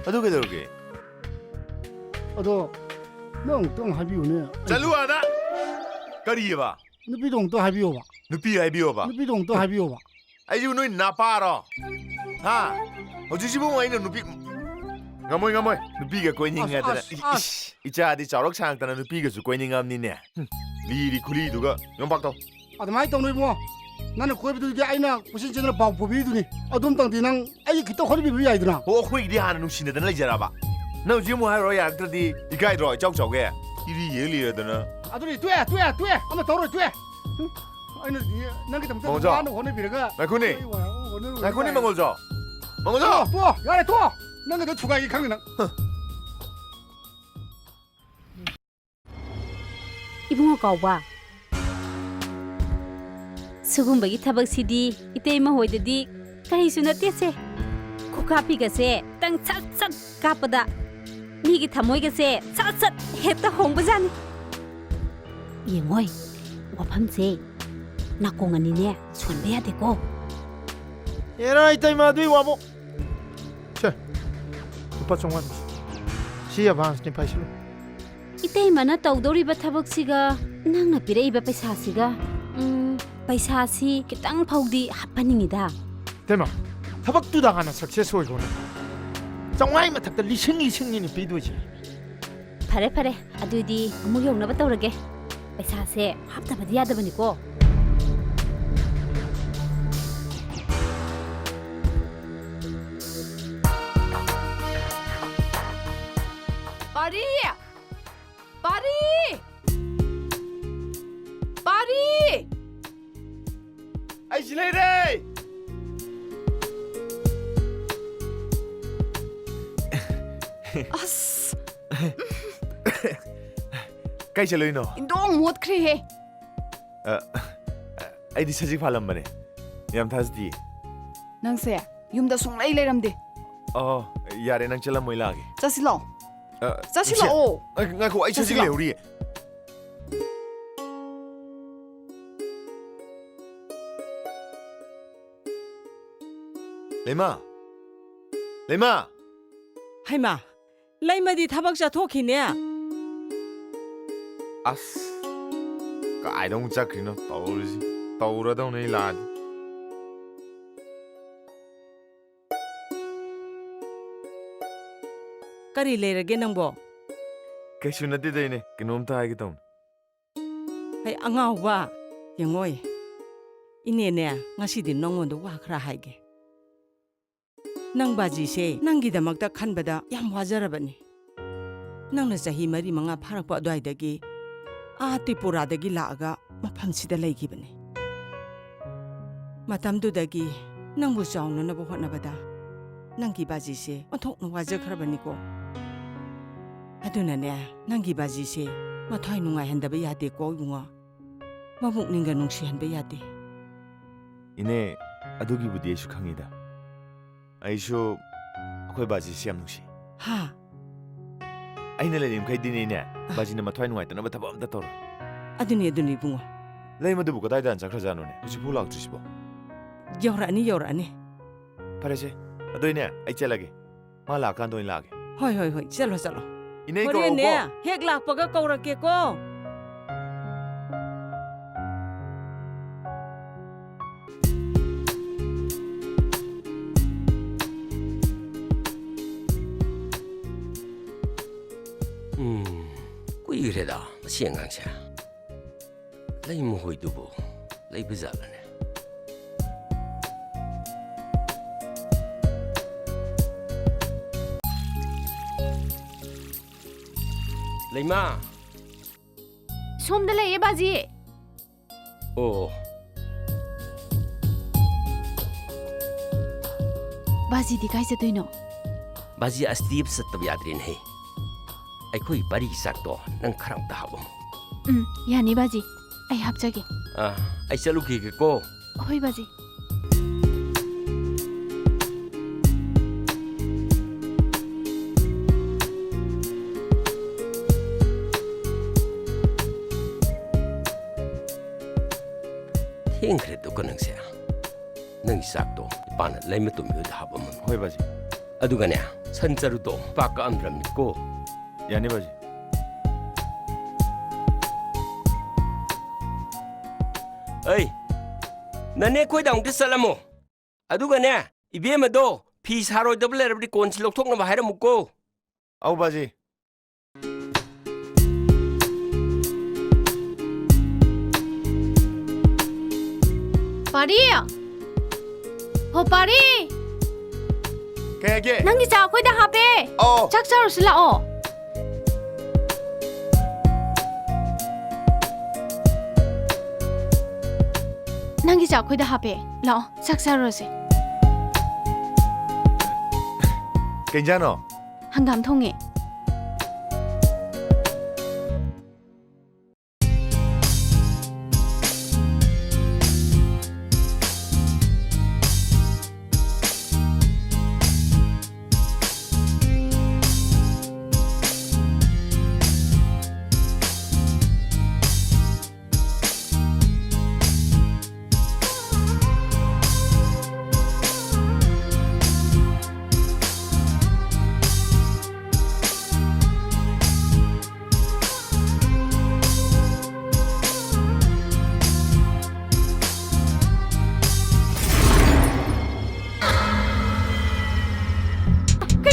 ꯑꯗꯨ ꯀꯩꯗꯧꯔꯒꯦ? ꯑꯗꯣ ꯅꯪ ꯑꯃꯨꯛꯇꯪ ꯍꯥꯏꯕꯤꯌꯨꯅꯦ꯫ ꯆꯠꯂꯨ ꯑꯥꯗ! ꯀꯔꯤꯑꯕ? ꯅꯨꯄꯤꯗꯣ ꯑꯃꯨꯛꯇ ꯍꯥꯏꯕꯤꯌꯣꯕ꯫ ꯅꯨꯄꯤ ꯍꯥꯏꯕꯤꯌꯣꯕ? ꯅꯨꯄꯤꯗꯣ ꯑꯃꯨꯛꯇ ꯍꯥꯏꯕꯤꯌꯣꯕ꯫ ꯑꯩꯁꯤꯕꯨ ꯅꯣꯏ ꯅꯄꯥꯔꯣ? ꯍꯥ? ꯍꯧꯖꯤꯛꯁꯤꯕꯨ ꯑꯩꯅ ꯅꯨꯄꯤ, ꯉꯝꯃꯣꯏ, ꯉꯝꯃꯣꯏ꯫ ꯅꯨꯄꯤꯒ ꯀꯣꯏꯅꯤꯡꯉꯦ ꯑꯁ, ꯍꯥꯏꯗꯅ꯫ ꯑꯁ, ꯏꯁ, ꯑꯁ꯫ ꯏꯆꯥꯗꯤ ꯆꯥꯎꯔꯛ ꯁꯥꯡꯉꯛꯇꯅ ꯅꯨꯄꯤꯒꯁꯨ ꯀꯣꯏꯅꯤꯡꯉꯝꯅꯤꯅꯦ꯫ ꯍꯨꯝ, ꯂꯤꯔꯤ ꯈꯨꯂꯤꯗꯨꯒ꯫ ꯌꯣꯝꯄꯥꯛꯇꯣ꯫ ꯑꯗꯨꯃꯥꯏꯅ ꯇꯧꯅꯨ ꯏꯕꯨꯡꯉꯣ꯫ ꯅꯪꯅ ꯀꯣꯏꯕꯗꯨꯗꯤ ꯑꯩꯅ ꯀꯣꯏꯆꯦꯟ ꯆꯦꯟꯗꯅ ꯄꯥꯎ ꯄꯨꯕꯤꯔꯤꯗꯨꯅꯤ꯫ ꯑꯗꯨꯝꯇꯪꯗꯤ ꯅꯪ ꯑꯩꯒꯤ ꯈꯤꯇ ꯍꯣꯠꯅꯕꯤꯕ ꯌꯥꯏꯗꯅ꯫ ꯑꯣ, ꯑꯩꯈꯣꯏꯒꯤꯗꯤ ꯍꯥꯟꯅ ꯅꯨꯡꯁꯤꯅꯗꯅ ꯂꯩꯖꯔꯕ? ꯅꯪ ꯍꯧꯖꯤꯛ ꯑꯃꯨꯛ ꯍꯥꯏꯔꯣ ꯌꯥꯔꯛꯇ꯭ꯔꯗꯤ ꯏꯀꯥꯏꯗ꯭ꯔꯣ ꯏꯆꯥꯎ ꯆꯥꯎꯒꯦ? ꯏꯔꯤ ꯌꯦꯛ ꯂꯤꯔꯗꯅ꯫ ꯑꯗꯨꯅꯤ, ꯇꯣꯛꯑꯦ, ꯇꯣꯛꯑꯦ, ꯇꯣꯛꯑꯦ꯫ ꯑꯃ ꯇꯧꯔꯣꯏ, ꯇꯣꯛꯑꯦ꯫ ꯍꯨꯝ, ꯑꯩꯅꯗꯤ ꯅꯪꯒꯤꯗꯃꯛꯇ ꯃꯉꯣꯟꯖꯥꯎ꯫ ꯋꯥꯅ ꯍꯣꯠꯅꯕꯤꯔꯒ ꯉꯥꯏꯈꯣꯅꯦ꯫ ꯑꯩ ꯋꯥ-, ꯍꯣꯠꯅꯔꯨꯕ ꯉꯥꯏꯈꯣꯅꯦ, ꯌꯥꯏ꯫ ꯃꯉꯣꯟꯖꯥꯎ꯫ ꯃꯉꯣꯟꯖꯥꯎ꯫ ꯇꯣꯛꯑꯣ, ꯇꯣꯛꯑꯣ, ꯌꯥꯔꯦ, ꯇꯣꯛꯑꯣ꯫ ꯅꯪꯒꯤꯗꯣ ꯊꯨꯒꯥꯏꯒꯦ ꯈꯪꯉꯤ ꯅꯪ꯫ ꯍ꯫ ꯏꯕꯨꯡꯉꯣ ꯀꯥꯎꯕ, ꯁꯤꯒꯨꯝꯕꯒꯤ ꯊꯕꯛꯁꯤꯗꯤ ꯏꯇꯩꯃ ꯍꯣꯏꯗꯗꯤ ꯀꯔꯤꯁꯨ ꯅꯠꯇꯦꯁꯦ꯫ ꯈꯨꯀꯥꯞꯄꯤꯒꯁꯦ ꯇꯪ ꯁꯠ ꯁꯠ ꯀꯥꯞꯄꯗ ꯃꯤꯒꯤ ꯊꯃꯣꯏꯒꯁꯦ ꯁꯠ ꯁꯠ ꯍꯦꯛꯇ ꯍꯣꯡꯕꯖꯥꯠꯅꯤ꯫ ꯌꯦꯡꯉꯣꯏ, ꯋꯥꯐꯝꯁꯦ ꯅꯥꯀꯣꯡ ꯑꯅꯤꯅꯦ ꯁꯣꯟꯕ ꯌꯥꯗꯦꯀꯣ꯫ ꯑꯦꯔꯥ, ꯏꯇꯩꯃ, ꯑꯗꯨꯏ ꯋꯥꯕꯨ꯫ ꯁꯦ, ꯂꯨꯄꯥ ꯆꯥꯝꯃꯉꯥ ꯄꯤꯁꯤ꯫ ꯁꯤ ꯑꯦꯗꯚꯥꯟꯁꯅꯤ, ꯄꯥꯏꯁꯤꯜꯂꯨ꯫ ꯏꯇꯩꯃꯅ ꯇꯧꯗꯧꯔꯤꯕ ꯊꯕꯛꯁꯤꯒ ꯅꯪꯅ ꯄꯤꯔꯛꯏꯕ ꯄꯩꯁꯥꯁꯤꯒ, ꯎꯝ, ꯄꯩꯁꯥꯁꯤ ꯈꯤꯇꯪ ꯐꯥꯎꯗꯤ ꯍꯥꯞꯍꯟꯅꯤꯡꯉꯤꯗ꯫ ꯏꯇꯩꯃ, ꯊꯕꯛꯇꯨꯗ ꯍꯥꯟꯅ ꯁꯛꯁꯦꯁ ꯑꯣꯏꯈꯣꯅꯦ꯫ ꯆꯥꯝꯃꯉꯥꯒꯤ ꯃꯊꯛꯇ ꯂꯤꯁꯤꯡ, ꯂꯤꯁꯤꯡꯅꯤꯅꯦ ꯄꯤꯗꯣꯏꯁꯦ꯫ ꯐꯔꯦ, ꯐꯔꯦ, ꯑꯗꯨꯗꯤ ꯑꯃꯨꯛ ꯌꯧꯅꯕ ꯇꯧꯔꯒꯦ꯫ ꯄꯩꯁꯥꯁꯦ ꯍꯥꯞꯇꯕꯗꯤ ꯌꯥꯗꯕꯅꯤꯀꯣ꯫ ꯄꯥꯔꯤ! ꯄꯥꯔꯤ! ꯄꯥꯔꯤ! ꯑꯩ ꯁꯤ ꯂꯩꯔꯦ! ꯑꯁ! ꯀꯥꯏ ꯆꯠꯂꯨꯏꯅꯣ? ꯏꯟꯗꯣꯡ ꯃꯣꯠꯈ꯭ꯔꯦꯍꯦ꯫ ꯑ, ꯑꯩꯗꯤ ꯁꯖꯤꯛ ꯐꯥꯜꯂꯝꯕꯅꯦ꯫ ꯌꯥꯝ ꯊꯥꯖꯗꯤꯌꯦ꯫ ꯅꯪꯁꯦ ꯌꯨꯝꯗ ꯁꯨꯡꯂꯩ ꯂꯩꯔꯝꯗꯦ꯫ ꯑꯣ, ꯌꯥꯔꯦ, ꯅꯪ ꯆꯠꯂꯝꯃꯣ, ꯑꯩ ꯂꯥꯛꯑꯒꯦ꯫ ꯆꯠꯁꯤꯂꯥꯛꯑꯣ꯫ ꯑ, ꯆꯠꯁꯤꯂꯥꯛꯑꯣ꯫ ꯁꯤ-, ꯑ, ꯉꯥꯏꯈꯣ, ꯑꯩ ꯁꯖꯤꯛ ꯆꯠꯁꯤꯂꯥꯛꯑꯣ꯫ ꯂꯩꯍꯧꯔꯤꯌꯦ꯫ ꯂꯩꯃ! ꯂꯩꯃ! ꯍꯩꯃꯥ! ꯂꯩꯃꯗꯤ ꯊꯕꯛ ꯆꯠꯊꯣꯛꯈꯤꯅꯦ꯫ ꯑꯁ! ꯀꯥꯏꯗ ꯑꯃꯨꯛ ꯆꯠꯈ꯭ꯔꯤꯅꯣ ꯇꯧꯔꯤꯁꯤ? ꯇꯧꯔꯗꯧꯅꯦ ꯑꯩ ꯂꯥꯛꯑꯗꯤ꯫ ꯀꯔꯤ ꯂꯩꯔꯒꯦ ꯅꯪꯕꯣ? ꯀꯩꯁꯨ ꯅꯠꯇꯦꯗ, ꯏꯅꯦ꯫ ꯀꯩꯅꯣꯝꯇ ꯍꯥꯏꯒꯦ ꯇꯧꯅꯤ꯫ ꯍꯩ, ꯑꯉꯥꯎꯕ, ꯌꯦꯡꯉꯣꯏ꯫ ꯏꯅꯦꯅꯦ, ꯉꯁꯤꯗꯤ ꯅꯪꯉꯣꯟꯗ ꯋꯥ ꯈꯔ ꯍꯥꯏꯒꯦ꯫ ꯅꯪ ꯕꯥꯖꯤꯁꯦ ꯅꯪꯒꯤꯗꯃꯛꯇ ꯈꯟꯕꯗ ꯌꯥꯝ ꯋꯥꯖꯔꯕꯅꯤ꯫ ꯅꯪꯅ ꯆꯍꯤ ꯃꯔꯤ ꯃꯉꯥ ꯐꯥꯔꯛꯄ ꯑꯗꯨꯋꯥꯏꯗꯒꯤ ꯑꯥ ꯇ꯭ꯔꯤꯄꯨꯔꯥꯗꯒꯤ ꯂꯥꯛꯑꯒ ꯃꯐꯝꯁꯤꯗ ꯂꯩꯈꯤꯕꯅꯤ꯫ ꯃꯇꯝꯗꯨꯗꯒꯤ ꯅꯪꯕꯨ ꯆꯥꯎꯅꯅꯕ ꯍꯣꯠꯅꯕꯗ ꯅꯪꯒꯤ ꯕꯥꯖꯤꯁꯦ ꯑꯣꯟꯊꯣꯛꯅ ꯋꯥꯖꯈ꯭ꯔꯕꯅꯤꯀꯣ꯫ ꯑꯗꯨꯅꯅꯦ, ꯅꯪꯒꯤ ꯕꯥꯖꯤꯁꯦ ꯃꯊ꯭ꯋꯥꯏ ꯅꯨꯡꯉꯥꯏꯍꯟꯗꯕ ꯌꯥꯗꯦꯀꯣ, ꯏꯕꯨꯡꯉꯣ꯫ ꯃꯕꯨꯛꯅꯤꯡꯒ ꯅꯨꯡꯁꯤꯍꯟꯕ ꯌꯥꯗꯦ꯫ ꯏꯅꯦ, ꯑꯗꯨꯒꯤꯕꯨꯗꯤ ꯑꯩꯁꯨ ꯈꯪꯉꯤꯗ꯫ ꯑꯩꯁꯨ ꯑꯩꯈꯣꯏ ꯕꯥꯖꯤꯁꯤ ꯌꯥꯝ ꯅꯨꯡꯁꯤ꯫ ꯍꯥ? ꯑꯩꯅ ꯂꯩꯔꯤꯃꯈꯩꯗꯤꯅꯦ, ꯏꯅꯦ, ꯑ꯫ ꯕꯥꯖꯤꯅ ꯃꯊ꯭ꯋꯥꯏ ꯅꯨꯡꯉꯥꯏꯇꯅꯕ ꯊꯕꯛ ꯑꯝꯇ ꯇꯧꯔꯣꯏ꯫ ꯑꯗꯨꯅꯤ, ꯑꯗꯨꯅꯤ, ꯏꯕꯨꯡꯉꯣ꯫ ꯂꯩꯃꯗꯨꯕꯨ ꯀꯗꯥꯏꯗ ꯍꯥꯟꯅ ꯆꯠꯈ꯭ꯔꯖꯥꯠꯅꯣꯅꯦ? ꯍꯧꯖꯤꯛꯐꯥꯎ ꯂꯥꯛꯇ꯭ꯔꯤꯁꯤꯕꯣ? ꯌꯧꯔꯛꯑꯅꯤ, ꯌꯧꯔꯛꯑꯅꯤ꯫ ꯐꯔꯦꯁꯦ, ꯑꯗꯨꯏꯅꯦ, ꯑꯩ ꯆꯠꯂꯒꯦ꯫ ꯃꯥ ꯂꯥꯛꯑꯀꯥꯟꯗ ꯑꯣꯏꯅ ꯂꯥꯛꯑꯒꯦ꯫ ꯍꯣꯏ, ꯍꯣꯏ, ꯍꯣꯏ, ꯆꯠꯂꯣ, ꯆꯠꯂꯣ꯫ ꯏꯅꯦ, ꯍꯣꯔꯦꯟꯅꯦ, ꯀꯧꯔꯛꯎꯀꯣ꯫ ꯍꯦꯛ ꯂꯥꯛꯄꯒ ꯀꯧꯔꯛꯀꯦꯀꯣ꯫ ꯎꯝ, ꯀꯨꯏꯈ꯭ꯔꯦꯗ ꯃꯁꯤ ꯑꯉꯥꯡꯁꯦ꯫ ꯂꯩꯃ ꯍꯣꯏꯗꯨꯕꯨ ꯂꯩꯕ ꯖꯥꯠꯂꯅꯦ? ꯂꯩꯃ! ꯁꯣꯝꯗ ꯂꯩꯌꯦ, ꯕꯥꯖꯤ꯫ ꯑꯣ꯫ ꯕꯥꯖꯤꯗꯤ ꯀꯥꯏ ꯆꯠꯇꯣꯏꯅꯣ? ꯕꯥꯖꯤ, ꯑꯁꯇꯤ ꯆꯠꯇꯕ ꯌꯥꯗ꯭ꯔꯦꯅꯦꯍꯦ꯫ ꯑꯩꯈꯣꯏ ꯕꯥꯔꯤꯒꯤ ꯆꯥꯛꯇꯣ ꯅꯪ ꯈꯔ ꯑꯝꯇ ꯍꯥꯞꯄꯝꯃꯣ꯫ ꯎꯝ, ꯌꯥꯅꯤ ꯕꯥꯖꯤ꯫ ꯑꯩ ꯍꯥꯞꯆꯒꯦ꯫ ꯑꯥ, ꯑꯩ ꯆꯠꯂꯨꯈꯤꯒꯦꯀꯣ꯫ ꯍꯣꯏ ꯕꯥꯖꯤ꯫ ꯊꯦꯡꯈ꯭ꯔꯦ ꯑꯗꯨꯒ ꯅꯪꯁꯦ꯫ ꯅꯪꯒꯤ ꯆꯥꯛꯇꯣ ꯏꯄꯥꯅ ꯂꯩꯃ ꯇꯣꯝꯕꯤ ꯍꯣꯏꯗ ꯍꯥꯞꯄꯝꯃꯝꯃꯣ꯫ ꯍꯣꯏ ꯕꯥꯖꯤ꯫ ꯑꯗꯨꯒꯅꯦ, ꯁꯟ ꯆꯔꯨꯗꯣ ꯏꯄꯥ ꯀꯛꯑꯝꯗ꯭ꯔꯕꯅꯤꯀꯣ꯫ ꯌꯥꯅꯤ ꯕꯥꯖꯤ꯫ ꯑꯩ, ꯅꯅꯦ ꯈꯣꯏꯗ ꯑꯃꯨꯛꯇ ꯆꯠꯂꯝꯃꯣ꯫ ꯑꯗꯨꯒꯅꯦ, ꯏꯕꯦꯝꯃꯗꯣ ꯐꯤ ꯁꯥꯔꯣꯏꯗꯕ ꯂꯩꯔꯕꯗꯤ ꯀꯣꯟꯁꯤ ꯂꯧꯊꯣꯛꯅꯕ ꯍꯥꯏꯔꯝꯃꯨꯀꯣ꯫ ꯑꯧ ꯕꯥꯖꯤ꯫ ꯄꯥꯔꯤ! ꯍꯣ ꯄꯥꯔꯤ! ꯀꯩ ꯍꯥꯏꯒꯦ? ꯅꯪꯒꯤ ꯆꯥ ꯑꯩꯈꯣꯏꯗ ꯍꯥꯞꯄꯦ꯫ ꯑꯣ꯫ ꯆꯥꯛ ꯆꯥꯔꯨꯁꯤ ꯂꯥꯛꯑꯣ꯫ ꯅꯪꯒꯤ ꯆꯥ ꯑꯩꯈꯣꯏꯗ ꯍꯥꯞꯄꯦ꯫ ꯂꯥꯛꯑꯣ, ꯆꯥꯛ ꯆꯥꯔꯨꯔꯁꯦ꯫ ꯀꯩ ꯏꯟꯖꯥꯡꯅꯣ? ꯍꯪꯒꯥꯝ ꯊꯣꯡꯉꯦ꯫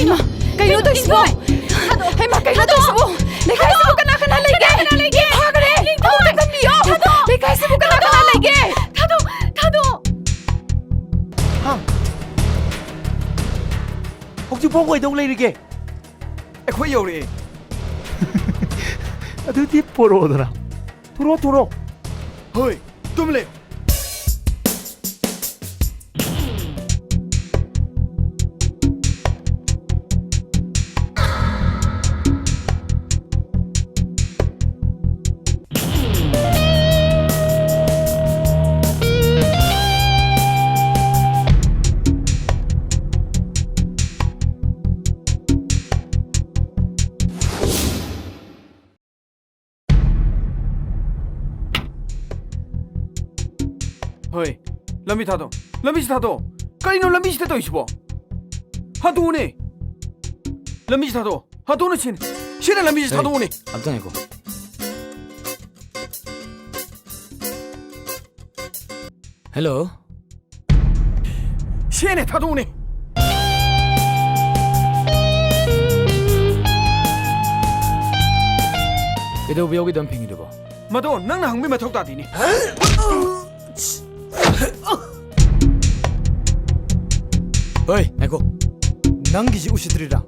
ꯀꯩꯅꯣ? ꯀꯩꯅꯣ ꯇꯧꯏꯁꯤꯕꯣ? ꯊꯥꯗꯣꯛꯑꯣ! ꯍꯩꯃꯥ, ꯀꯩꯅꯣ ꯊꯥꯗꯣꯛꯑꯣ! ꯇꯧꯏꯁꯤꯕꯣ? ꯂꯩꯀꯥꯏꯁꯤꯕꯨ ꯀꯅꯥ ꯀꯅꯥ ꯂꯩꯒꯦ? ꯀꯅꯥ ꯀꯅꯥ ꯂꯩꯒꯦ? ꯐꯥꯈ꯭ꯔꯦ! ꯂꯤꯟꯊꯣꯏ! ꯑꯝꯇ ꯀꯟꯕꯤꯌꯣ! ꯊꯥꯗꯣꯛꯑꯣ! ꯂꯩꯀꯥꯏꯁꯤꯕꯨ ꯀꯅꯥ ꯀꯅꯥ ꯂꯩꯒꯦ? ꯊꯥꯗꯣꯛꯑꯣ! ꯊꯥꯗꯣꯛꯑꯣ! ꯍꯥ? ꯍꯧꯖꯤꯛꯐꯥꯎ ꯀꯩꯗꯧ ꯂꯩꯔꯤꯒꯦ? ꯑꯩꯈꯣꯏ ꯌꯧꯔꯛꯑꯦ꯫ ꯑꯗꯨꯗꯤ ꯄꯣꯔꯛꯑꯣꯗꯅ꯫ ꯊꯣꯔꯛꯑꯣ, ꯊꯣꯔꯛꯑꯣ꯫ ꯍꯣꯏ, ꯇꯨꯝ ꯂꯩꯌꯨ꯫ ꯍꯣꯏ, ꯂꯝꯕꯤ ꯊꯥꯗꯣꯛꯑꯣ꯫ ꯂꯝꯕꯤꯁꯤ ꯊꯥꯗꯣꯛꯑꯣ꯫ ꯀꯔꯤꯅꯣ ꯂꯝꯕꯤꯁꯤꯗ ꯇꯧꯔꯤꯁꯤꯕꯣ? ꯍꯥꯠꯇꯣꯛꯎꯅꯦ꯫ ꯂꯝꯕꯤꯁꯤ ꯊꯥꯗꯣꯛꯑꯣ꯫ ꯍꯥꯠꯇꯣꯛꯎꯅꯦ ꯁꯤꯅꯤ꯫ ꯁꯤꯅ ꯂꯝꯕꯤꯁꯤ ꯍꯦ, ꯊꯥꯗꯣꯛꯎꯅꯦ꯫ ꯑꯝꯇ ꯉꯥꯏꯈꯣ꯫ ꯍꯦꯜꯂꯣ꯫ ꯁꯤꯅꯦ, ꯊꯥꯗꯣꯛꯎꯅꯦ꯫ ꯀꯩꯗꯧꯕ ꯌꯥꯎꯒꯦ ꯑꯗꯨꯝ ꯐꯤꯡꯉꯤꯗꯨꯕꯣ? ꯃꯗꯣ ꯅꯪꯅ ꯍꯪꯕꯩ ꯃꯊꯧ ꯇꯥꯗꯦꯅꯦ꯫ ꯍꯣꯏ, ꯉꯥꯏꯈꯣ꯫ ꯅꯪꯒꯤꯁꯤ ꯎꯁꯤꯠꯇ꯭ꯔꯤꯔꯥ?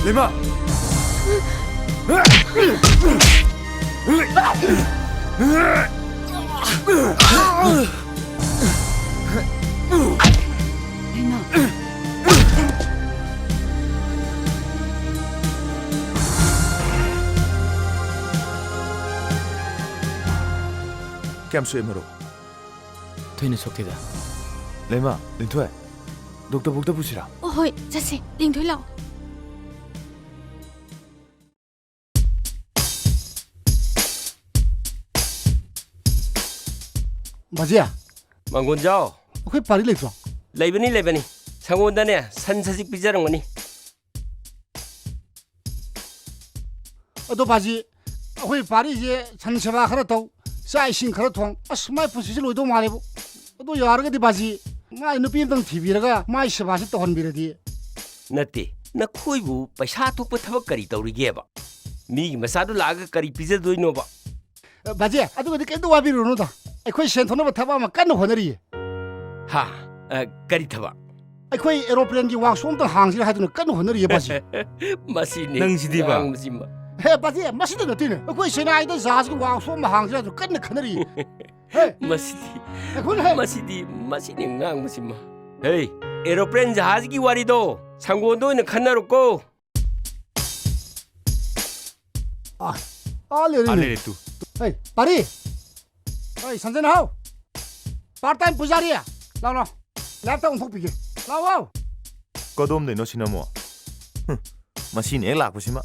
ꯂꯩꯃ! ꯂꯩꯃ! ꯀꯌꯥꯝ ꯁꯣꯛꯑꯦ, ꯃꯔꯨꯞ? ꯊꯣꯏꯅ ꯁꯣꯛꯇꯦꯗ꯫ ꯂꯩꯃ, ꯂꯤꯟꯊꯣꯏ, ꯗꯣꯛꯇꯔ ꯕꯨꯛꯇ ꯄꯨꯁꯤꯔꯥ? ꯑꯣ, ꯍꯣꯏ, ꯆꯠꯁꯤ꯫ ꯂꯤꯟꯊꯣꯏ, ꯂꯥꯛꯑꯣ꯫ ꯕꯥꯖꯤ, ꯃꯪꯒꯣꯟꯖꯥꯎ꯫ ꯑꯩꯈꯣꯏ ꯄꯥꯔꯤ ꯂꯩꯇ꯭ꯔꯣ? ꯂꯩꯕꯅꯤ, ꯂꯩꯕꯅꯤ꯫ ꯁꯪꯒꯣꯟꯗꯅꯦ, ꯁꯟ ꯁꯖꯤꯛ ꯄꯤꯖꯔꯝꯒꯅꯤ꯫ ꯑꯗꯣ ꯕꯥꯖꯤ, ꯑꯩꯈꯣꯏ ꯄꯥꯔꯤꯁꯦ ꯁꯟ ꯁꯦꯕꯥ ꯈꯔ ꯇꯧ, ꯆꯥꯛ ꯏꯁꯤꯡ ꯈꯔ ꯊꯣꯡ, ꯑꯁ, ꯃꯥꯏ ꯄꯨꯟꯁꯤꯁꯦ ꯂꯣꯏꯗꯧ ꯃꯥꯜꯂꯦꯕꯨ꯫ ꯑꯗꯨ ꯌꯥꯔꯒꯗꯤ ꯕꯥꯖꯤ, ꯃꯥꯏ ꯅꯨꯄꯤ ꯑꯝꯇꯪ ꯊꯤꯕꯤꯔꯒ ꯃꯥꯏ ꯁꯦꯕꯥꯁꯦ ꯇꯧꯍꯟꯕꯤꯔꯗꯤ꯫ ꯅꯠꯇꯦ, ꯅꯈꯣꯏꯕꯨ ꯄꯩꯁꯥ ꯊꯣꯛꯄ ꯊꯕꯛ ꯀꯔꯤ ꯇꯧꯔꯤꯒꯦꯕ? ꯃꯤꯒꯤ ꯃꯆꯥꯗꯨ ꯂꯥꯛꯑꯒ ꯀꯔꯤ ꯄꯤꯖꯗꯣꯏꯅꯣꯕ? ꯑ, ꯕꯥꯖꯤ, ꯑꯗꯨꯒꯗꯤ ꯀꯩꯝꯇ ꯋꯥꯕꯤꯔꯨꯔꯅꯨꯗ꯫ ꯑꯩꯈꯣꯏ ꯁꯦꯟ ꯊꯣꯛꯅꯕ ꯊꯕꯛ ꯑꯃ ꯀꯟꯅ ꯍꯣꯠꯅꯔꯤꯌꯦ꯫ ꯍꯥ? ꯑ, ꯀꯔꯤ ꯊꯕꯛ? ꯑꯩꯈꯣꯏ ꯑꯦꯔꯣꯄ꯭ꯂꯦꯟꯒꯤ ꯋꯥꯛꯁꯣꯞ ꯑꯝꯇ ꯍꯥꯡꯁꯤꯔꯥ ꯍꯥꯏꯗꯨꯅ ꯀꯟꯅ ꯍꯣꯠꯅꯔꯤꯌꯦ, ꯕꯥꯖꯤ꯫ ꯃꯁꯤꯅꯤ ꯅꯪꯁꯤꯗꯤꯕ꯫ ꯉꯥꯡꯕꯁꯤꯃ꯫ ꯍꯦ, ꯕꯥꯖꯤ, ꯃꯁꯤꯗ ꯅꯠꯇꯦꯅꯦ꯫ ꯑꯩꯈꯣꯏ ꯆꯦꯟꯅꯥꯏꯗ ꯖꯍꯥꯖꯀꯤ ꯋꯥꯛꯁꯣꯞ ꯑꯃ ꯍꯥꯡꯁꯤꯔꯥ ꯍꯥꯏꯗꯨꯅ ꯀꯟꯅ ꯈꯟꯅꯔꯤꯌꯦ꯫ ꯍꯦ꯫ ꯃꯁꯤꯗꯤ, ꯉꯥꯏꯈꯣꯅꯦ, ꯍꯦ꯫ ꯃꯁꯤꯗꯤ, ꯃꯁꯤꯅꯤ ꯉꯥꯡꯕꯁꯤꯃ꯫ ꯍꯦ, ꯑꯦꯔꯣꯄ꯭ꯂꯦꯟ ꯖꯍꯥꯖꯀꯤ ꯋꯥꯔꯤꯗꯣ ꯁꯪꯒꯣꯟꯗ ꯑꯣꯏꯅ ꯈꯟꯅꯔꯣꯀꯣ꯫ ꯑꯥ, ꯑꯥ ꯂꯩꯔꯦꯅꯦ꯫ ꯑꯥ ꯂꯩꯔꯦ ꯇꯨ꯫ ꯍꯩ, ꯄꯥꯔꯤ! ꯍꯩ, ꯁꯟꯖꯦꯟ ꯍꯥꯎ! Part time ꯄꯨꯖꯥꯔꯤ! ꯂꯥꯎ, ꯂꯥꯎ꯫ Live ꯇ ꯑꯣꯟꯊꯣꯛꯄꯤꯒꯦ꯫ ꯂꯥꯎ, ꯂꯥꯎ! ꯀꯗꯣꯝꯗꯩꯅꯣ ꯁꯤꯅ ꯑꯃꯨꯛ? ꯍꯨꯝ, ꯃꯁꯤꯅ ꯍꯦꯛ ꯂꯥꯛꯄꯁꯤꯃ꯫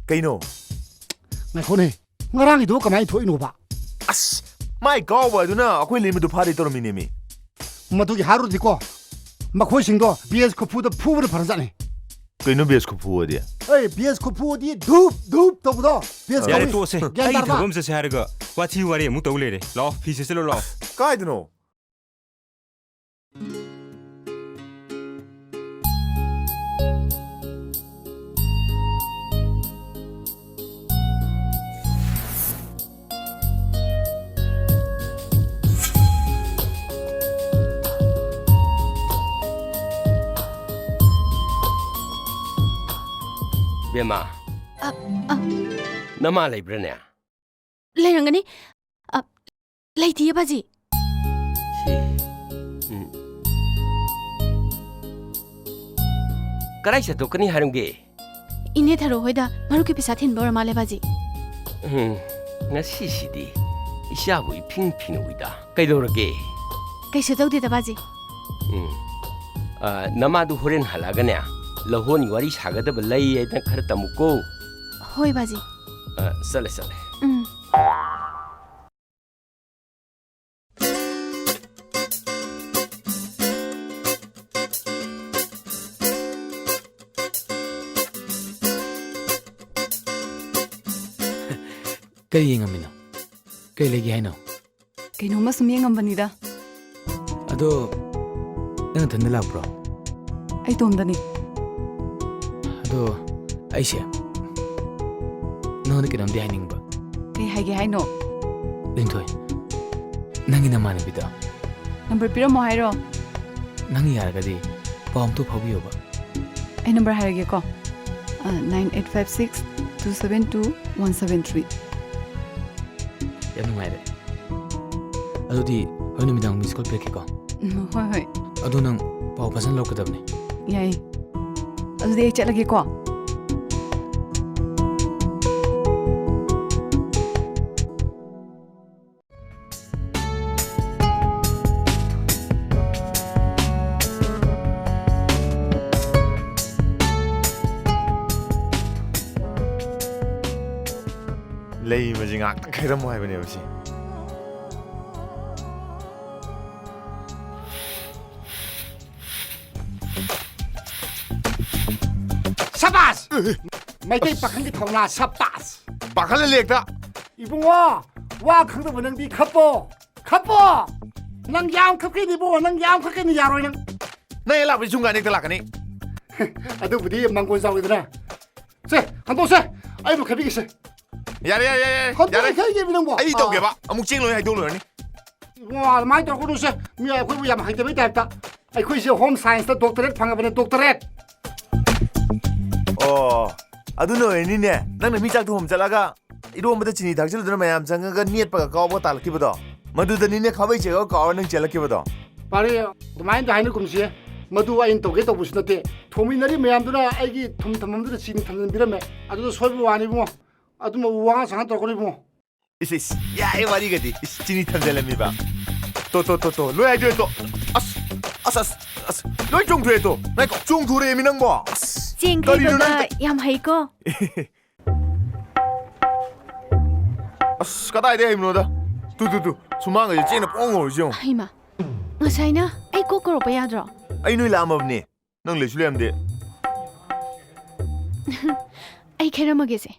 ꯀꯩꯅꯣ? ꯉꯥꯏꯈꯣꯅꯦ, ꯉꯔꯥꯡꯒꯤꯗꯨꯕꯨ ꯀꯃꯥꯏꯅ ꯊꯣꯛꯏꯅꯣꯕ? ꯑꯁ, ꯃꯥꯏ ꯀꯥꯎꯕ ꯍꯥꯏꯗꯨꯅ ꯑꯩꯈꯣꯏ ꯂꯤꯃꯤꯠꯇꯨ ꯐꯥꯗꯦ ꯇꯧꯔꯝꯃꯤꯅꯦꯃꯤ꯫ ꯃꯗꯨꯒꯤ ꯍꯥꯏꯔꯨꯔꯗꯤꯀꯣ, ꯃꯈꯣꯏꯁꯤꯡꯗꯣ ꯕꯦꯁ ꯈꯨꯐꯨꯗ ꯐꯨꯕꯅ ꯐꯔꯖꯥꯠꯅꯤ꯫ ꯀꯩꯅꯣ ꯕꯦꯁ ꯈꯨꯐꯨ ꯑꯗꯤ? ꯑꯩ ꯕꯦꯁ ꯈꯨꯐꯨꯗꯤ ꯙꯨꯞ ꯙꯨꯞ ꯇꯧꯕꯗꯣ, ꯕꯦꯁ ꯌꯥꯔꯦ, ꯀꯧꯏ꯫ ꯇꯣꯛꯑꯁꯦ꯫ ꯒ꯭ꯌꯥꯟ ꯑꯩ ꯇꯥꯔꯕ? ꯊꯕꯛ ꯑꯃ ꯆꯠꯁꯦ ꯍꯥꯏꯔꯒ ꯋꯥꯊꯤ ꯋꯥꯔꯦꯝ ꯑꯃꯨꯛ ꯇꯧ ꯂꯩꯔꯦ꯫ ꯂꯥꯛꯑꯣ, ꯐꯤ ꯁꯦꯠꯆꯜꯂꯣ, ꯂꯥꯛꯑꯣ꯫ ꯀꯥꯏꯗꯅꯣ? ꯕꯦꯝꯃ, ꯑ, ꯑ꯫ ꯅꯃꯥ ꯂꯩꯕ꯭ꯔꯥꯅꯦ? ꯂꯩꯔꯝꯒꯅꯤ꯫ ꯑ, ꯂꯩꯇꯤꯌꯦ, ꯕꯥꯖꯤ꯫ ꯁꯤ, ꯎꯝ꯫ ꯀꯗꯥꯏ ꯆꯠꯊꯣꯛꯀꯅꯤ ꯍꯥꯏꯔꯝꯒꯦ? ꯏꯅꯦ ꯊꯔꯣ ꯍꯣꯏꯗ ꯃꯔꯨꯞꯀꯤ ꯄꯩꯁꯥ ꯊꯤꯟꯕ ꯑꯣꯏꯔ ꯃꯥꯜꯂꯦ, ꯕꯥꯖꯤ꯫ ꯎꯝ, ꯉꯁꯤꯁꯤꯗꯤ ꯏꯆꯥꯕꯨ ꯏꯐꯤꯡ ꯐꯤꯡꯎꯏꯗ꯫ ꯀꯩꯗꯧꯔꯒꯦ? ꯀꯩꯁꯨ ꯇꯧꯗꯦꯗ, ꯕꯥꯖꯤ꯫ ꯎꯝ꯫ ꯑ, ꯅꯃꯥꯗꯨ ꯍꯣꯔꯦꯟ ꯍꯜꯂꯛꯑꯒꯅꯦ, ꯂꯧꯍꯣꯟꯒꯤ ꯋꯥꯔꯤ ꯁꯥꯒꯗꯕ ꯂꯩ ꯍꯥꯏꯗꯅ ꯈꯔ ꯇꯝꯃꯨꯀꯣ꯫ ꯍꯣꯏ, ꯕꯥꯖꯤ꯫ ꯑ, ꯆꯠꯂꯦ, ꯆꯠꯂꯦ꯫ ꯎꯝ꯫ ꯀꯔꯤ ꯌꯦꯡꯉꯝꯃꯤꯅꯣ? ꯀꯔꯤ ꯂꯩꯒꯦ ꯍꯥꯏꯅꯣ? ꯀꯩꯅꯣꯝꯃ ꯁꯨꯝ ꯌꯦꯡꯉꯝꯕꯅꯤꯗ꯫ ꯑꯗꯣ, ꯅꯪ ꯅꯊꯟꯗ ꯂꯥꯛꯄ꯭ꯔꯣ? ꯑꯩ ꯏꯇꯣꯝꯗꯅꯤ꯫ ꯑꯗꯣ, ꯑꯩꯁꯦ ꯅꯉꯣꯟꯗ ꯀꯩꯅꯣꯝꯗꯤ ꯍꯥꯏꯅꯤꯡꯕ꯫ ꯀꯩ ꯍꯥꯏꯒꯦ ꯍꯥꯏꯅꯣ? ꯂꯤꯟꯊꯣꯏ, ꯅꯪꯒꯤ ꯅꯃꯥꯟꯅꯕꯤꯗꯣ꯫ ꯅꯝꯕꯔ ꯄꯤꯔꯝꯃꯣ ꯍꯥꯏꯔꯣ? ꯅꯪ ꯌꯥꯔꯒꯗꯤ ꯄꯥꯎ ꯑꯝꯇ ꯐꯥꯎꯕꯤꯌꯣꯕ꯫ ꯑꯩ ꯅꯝꯕꯔ ꯍꯥꯏꯔꯒꯦꯀꯣ꯫ ꯑ, nine eight five six two seven two one seven three꯫ ꯌꯥꯝ ꯅꯨꯡꯉꯥꯏꯔꯦ꯫ ꯑꯗꯨꯗꯤ ꯍꯣꯔꯦꯟ ꯅꯨꯃꯤꯗꯥꯡ miss call ꯄꯤꯔꯛꯀꯦꯀꯣ꯫ ꯎꯝ, ꯍꯣꯏ, ꯍꯣꯏ꯫ ꯑꯗꯣ ꯅꯪ ꯄꯥꯎ ꯐꯖꯅ ꯂꯧꯔꯛꯀꯗꯕꯅꯤ꯫ ꯌꯥꯏꯌꯦ꯫ ꯑꯗꯨꯗꯤ ꯑꯩ ꯆꯠꯂꯒꯦꯀꯣ꯫ ꯂꯩꯃꯁꯦ ꯉꯥꯛꯇꯪ ꯈꯥꯏꯔꯝꯃꯣ ꯍꯥꯏꯕꯅꯦꯕ ꯁꯤ꯫ ꯁꯕꯥꯁ! ꯃꯩꯇꯩ ꯄꯥꯈꯪꯒꯤ ꯊꯧꯅꯥ ꯁꯕꯥꯁ! ꯄꯥꯈꯠꯂ ꯂꯦꯛꯇ꯫ ꯏꯕꯨꯡꯉꯣ, ꯋꯥ ꯈꯪꯗꯕ ꯅꯪꯗꯤ ꯈꯞꯄꯣ꯫ ꯈꯞꯄꯣ! ꯅꯪ ꯌꯥꯝ ꯈꯞꯀꯦꯗꯤ ꯏꯕꯨꯡꯉꯣ, ꯅꯪ ꯌꯥꯝ ꯈꯞꯀꯦꯗꯤ ꯌꯥꯔꯣꯏ ꯅꯪ꯫ ꯅꯪ ꯍꯦꯛ ꯂꯥꯛꯄꯗꯤ ꯁꯨꯝ ꯀꯥꯟꯗ ꯍꯦꯛꯇ ꯂꯥꯛꯀꯅꯤ꯫ ꯑꯗꯨꯕꯨꯗꯤ ꯃꯪꯒꯣꯜ ꯆꯥꯎꯔꯤꯗꯅ꯫ ꯁꯦ, ꯍꯟꯗꯣꯛꯁꯦ꯫ ꯑꯩꯕꯨ ꯈꯥꯏꯕꯤꯒꯦꯁꯦ꯫ ꯌꯥꯔꯦ, ꯌꯥꯔꯦ, ꯌꯥꯔꯦ, ꯍꯟꯗꯣꯛ ꯌꯥꯔꯦ꯫ ꯈꯥꯏꯒꯦ ꯅꯪꯕꯨ꯫ ꯑꯩ ꯑꯥ꯫ ꯇꯧꯒꯦꯕ꯫ ꯑꯃꯨꯛ ꯆꯦꯡ ꯂꯣꯏ ꯍꯩꯗꯣꯛ ꯂꯣꯏꯔꯅꯤ꯫ ꯏꯕꯨꯡꯉꯣ, ꯑꯗꯨꯃꯥꯏꯅ ꯇꯧꯔꯛꯀꯅꯨꯁꯦ꯫ ꯃꯤ ꯑꯩꯈꯣꯏꯕꯨ ꯌꯥꯝ ꯍꯩꯇꯕꯩ ꯇꯥꯏꯞꯇ꯫ ꯑꯩꯈꯣꯏꯁꯦ ꯍꯣꯝ ꯁꯥꯏꯟꯁꯇ ꯗꯣꯛꯇꯔꯦꯠ ꯐꯪꯉꯕꯅꯦ, ꯗꯣꯛꯇꯔꯦꯠ꯫ ꯑꯣ, ꯑꯗꯨꯅ ꯑꯣꯏꯔꯅꯤꯅꯦ꯫ ꯅꯪꯅ ꯃꯤ ꯆꯥꯛ ꯊꯣꯡꯐꯝ ꯆꯠꯂꯒ ꯏꯔꯣꯝꯕꯗ ꯆꯤꯅꯤ ꯊꯥꯛꯆꯤꯜꯂꯨꯗꯅ ꯃꯌꯥꯝ ꯆꯪꯉꯒ ꯅꯦꯠꯄꯒ ꯀꯥꯎꯕꯒ ꯇꯥꯜꯂꯛꯈꯤꯕꯗꯣ꯫ ꯃꯗꯨꯗꯅꯤꯅꯦ ꯈꯥꯕꯩ ꯆꯦꯒꯞ ꯀꯥꯎꯔ ꯅꯪ ꯆꯦꯜꯂꯛꯈꯤꯕꯗꯣ꯫ ꯄꯥꯔꯤ, ꯑꯗꯨꯃꯥꯏꯅ ꯍꯥꯏꯅꯒꯨꯝꯁꯤꯌꯦ꯫ ꯃꯗꯨ ꯑꯩꯅ ꯇꯧꯒꯦ ꯇꯧꯕꯁꯨ ꯅꯠꯇꯦ꯫ ꯊꯣꯡꯃꯤꯟꯅꯔꯤ ꯃꯌꯥꯝꯗꯨꯅ ꯑꯩꯒꯤ ꯊꯨꯝ ꯊꯝꯐꯝꯗꯨꯗ ꯆꯤꯅꯤ ꯊꯝꯖꯤꯟꯕꯤꯔꯝꯃꯦ꯫ ꯑꯗꯨꯗ ꯁꯣꯏꯕ ꯋꯥꯅꯤ ꯏꯕꯨꯡꯉꯣ꯫ ꯑꯗꯨꯝꯕ ꯋꯥꯉꯥꯡ ꯁꯉꯥꯡ ꯇꯧꯔꯛꯀꯅꯨ ꯏꯕꯨꯡꯉꯣ꯫ ꯏꯁ, ꯏꯁ, ꯌꯥꯏ ꯋꯥꯔꯤꯒꯗꯤ꯫ ꯏꯁ, ꯆꯤꯅꯤ ꯊꯝꯖꯤꯜꯂꯝꯃꯤꯕ꯫ ꯇꯣ, ꯇꯣ, ꯇꯣ, ꯇꯣ, ꯂꯣꯏ ꯍꯥꯏꯗꯣꯛꯑꯦ ꯇꯣ꯫ ꯑꯁ, ꯑꯁ, ꯑꯁ, ꯂꯣꯏ ꯆꯣꯡꯊꯣꯛꯑꯦ ꯇꯣ꯫ ꯉꯥꯏꯈꯣ, ꯆꯣꯡꯊꯣꯔꯛꯑꯦꯃꯤ ꯅꯪꯕꯣ꯫ ꯑꯁ, ꯆꯦꯡ ꯀꯔꯤꯅꯣ ꯈꯩꯕꯒ ꯅꯪ ꯇ- ꯌꯥꯝ ꯍꯩꯀꯣ꯫ ꯑꯁ, ꯀꯗꯥꯏꯗꯩ ꯍꯩꯕꯅꯣꯗ? ꯇꯨ, ꯇꯨ, ꯇꯨ, ꯁꯨꯃꯥꯡꯒꯁꯦ ꯆꯦꯡꯅ ꯄꯨꯡ ꯉꯧꯔꯤꯁꯦ ꯌꯦꯡꯉꯣ꯫ ꯍꯩꯃꯥ, ꯉꯁꯥꯏꯅ ꯑꯩ ꯀꯣꯛ ꯀꯧꯔꯛꯄ ꯌꯥꯗ꯭ꯔꯣ? ꯑꯩ ꯅꯣꯏ ꯂꯥꯛꯑꯝꯃꯕꯅꯦ꯫ ꯅꯪ ꯂꯩꯁꯨ ꯂꯩꯔꯝꯗꯦ꯫ ꯑꯩ ꯈꯦꯔꯝꯃꯒꯦꯁꯦ꯫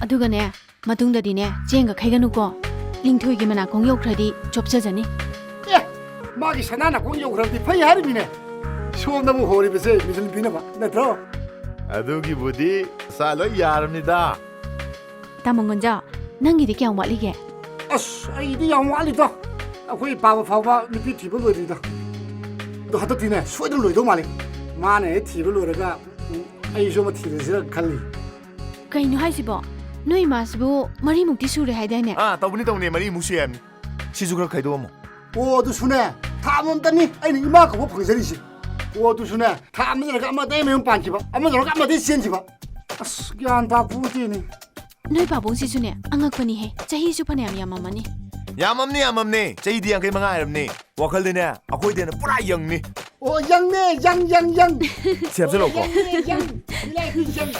ꯑꯗꯨꯒꯅꯦ, ꯃꯇꯨꯡꯗꯗꯤꯅꯦ, ꯆꯦꯡꯒ ꯈꯩꯒꯅꯨꯀꯣ꯫ ꯂꯤꯡꯊꯣꯏꯒꯤ ꯃꯅꯥꯀꯣꯡ ꯌꯧꯈ꯭ꯔꯗꯤ ꯆꯣꯞꯆꯖꯅꯤ꯫ ꯑꯦ, ꯃꯥꯒꯤ ꯁꯅꯥ ꯅꯥꯀꯣꯡ ꯌꯧꯈ꯭ꯔꯕꯗꯤ ꯐꯩ ꯍꯥꯏꯔꯤꯃꯤꯅꯦ꯫ ꯁꯣꯝꯗꯕꯨ ꯍꯣꯔꯤꯕꯁꯦ ꯃꯤꯁꯤꯟ ꯄꯤꯅꯕ ꯅꯠꯇ꯭ꯔꯣ? ꯑꯗꯨꯒꯤꯕꯨꯗꯤ ꯁꯥ ꯂꯣꯏ ꯌꯥꯔꯕꯅꯤꯗ꯫ ꯇꯥꯃꯣ ꯉꯣꯟꯖꯥꯎ, ꯅꯪꯒꯤꯗꯤ ꯀꯌꯥꯝ ꯋꯥꯠꯂꯤꯒꯦ? ꯑꯁ, ꯑꯩꯗꯤ ꯌꯥꯝ ꯋꯥꯠꯂꯤꯗ꯫ ꯑꯩꯈꯣꯏ ꯄꯥꯕ ꯐꯥꯎꯕ ꯅꯨꯄꯤ ꯊꯤꯕ ꯂꯣꯏꯗ꯭ꯔꯤꯗ꯫ ꯑꯗꯣ ꯍꯟꯗꯛꯇꯤꯅꯦ, ꯁꯣꯏꯗꯅ ꯂꯣꯏꯗꯧ ꯃꯥꯜꯂꯤ꯫ ꯃꯥꯅ ꯍꯦꯛ ꯊꯤꯕ ꯂꯣꯏꯔꯒ, ꯎꯝ, ꯑꯩꯁꯨ ꯑꯃ ꯊꯤꯔꯁꯤꯔ ꯈꯜꯂꯤ꯫ ꯀꯩꯅꯣ ꯍꯥꯏꯁꯤꯕꯣ? ꯅꯣꯏ ꯏꯃꯥꯁꯤꯕꯨ ꯃꯔꯤꯃꯨꯛꯇꯤ ꯁꯨꯔꯦ ꯍꯥꯏꯗꯥꯏꯅꯦ? ꯑꯥ, ꯇꯧꯕꯅꯤ, ꯇꯧꯕꯅꯤ, ꯃꯔꯤꯃꯨꯛ ꯁꯨꯏ ꯍꯥꯏꯕꯅꯤ꯫ ꯁꯤꯁꯨ ꯈꯔ ꯈꯥꯏꯗꯣꯛꯑꯝꯃꯣ꯫ ꯑꯣ, ꯑꯗꯨꯁꯨꯅꯦ, ꯊꯥ ꯑꯃꯃꯝꯇꯅꯤ ꯑꯩꯅ ꯏꯃꯥ ꯀꯧꯕ ꯐꯪꯖꯔꯤꯁꯦ꯫ ꯑꯣ, ꯑꯗꯨꯁꯨꯅꯦ, ꯊꯥ ꯑꯃ ꯂꯩꯔꯒ ꯑꯃꯗꯩ ꯃꯌꯨꯝ ꯄꯥꯟꯈꯤꯕ, ꯑꯃ ꯂꯩꯔꯒ ꯑꯃꯗꯩ ꯆꯦꯟꯈꯤꯕ꯫ ꯑꯁ, ꯒ꯭ꯌꯥꯟ ꯇꯥꯄꯣꯠꯇꯦꯅꯦ꯫ ꯅꯣꯏ ꯄꯥꯕꯨꯡꯁꯤꯁꯨꯅꯦ, ꯑꯉꯛꯄꯅꯤꯍꯦ꯫ ꯆꯍꯤꯁꯨ ꯐꯅꯌꯥꯝ ꯌꯥꯝꯃꯝꯃꯅꯤ꯫ ꯌꯥꯝꯃꯝꯅꯤ, ꯌꯥꯝꯃꯝꯅꯤ꯫ ꯆꯍꯤꯗꯤ ꯌꯥꯡꯈꯩ ꯃꯉꯥ ꯍꯥꯏꯔꯝꯅꯤ꯫ ꯋꯥꯈꯜꯗꯅꯦ, ꯑꯩꯈꯣꯏꯗꯩꯅ ꯄꯨꯔꯥ ꯌꯪꯅꯤ꯫ ꯑꯣ, ꯌꯪꯅꯦ, ꯌꯪ, ꯌꯪ, ꯌꯪ꯫ ꯁꯦꯞꯁꯦ ꯂꯧꯀꯣ꯫ ꯌꯪꯅꯦ, ꯌꯪ꯫ ꯏꯂꯥꯏ, ꯌꯪ꯫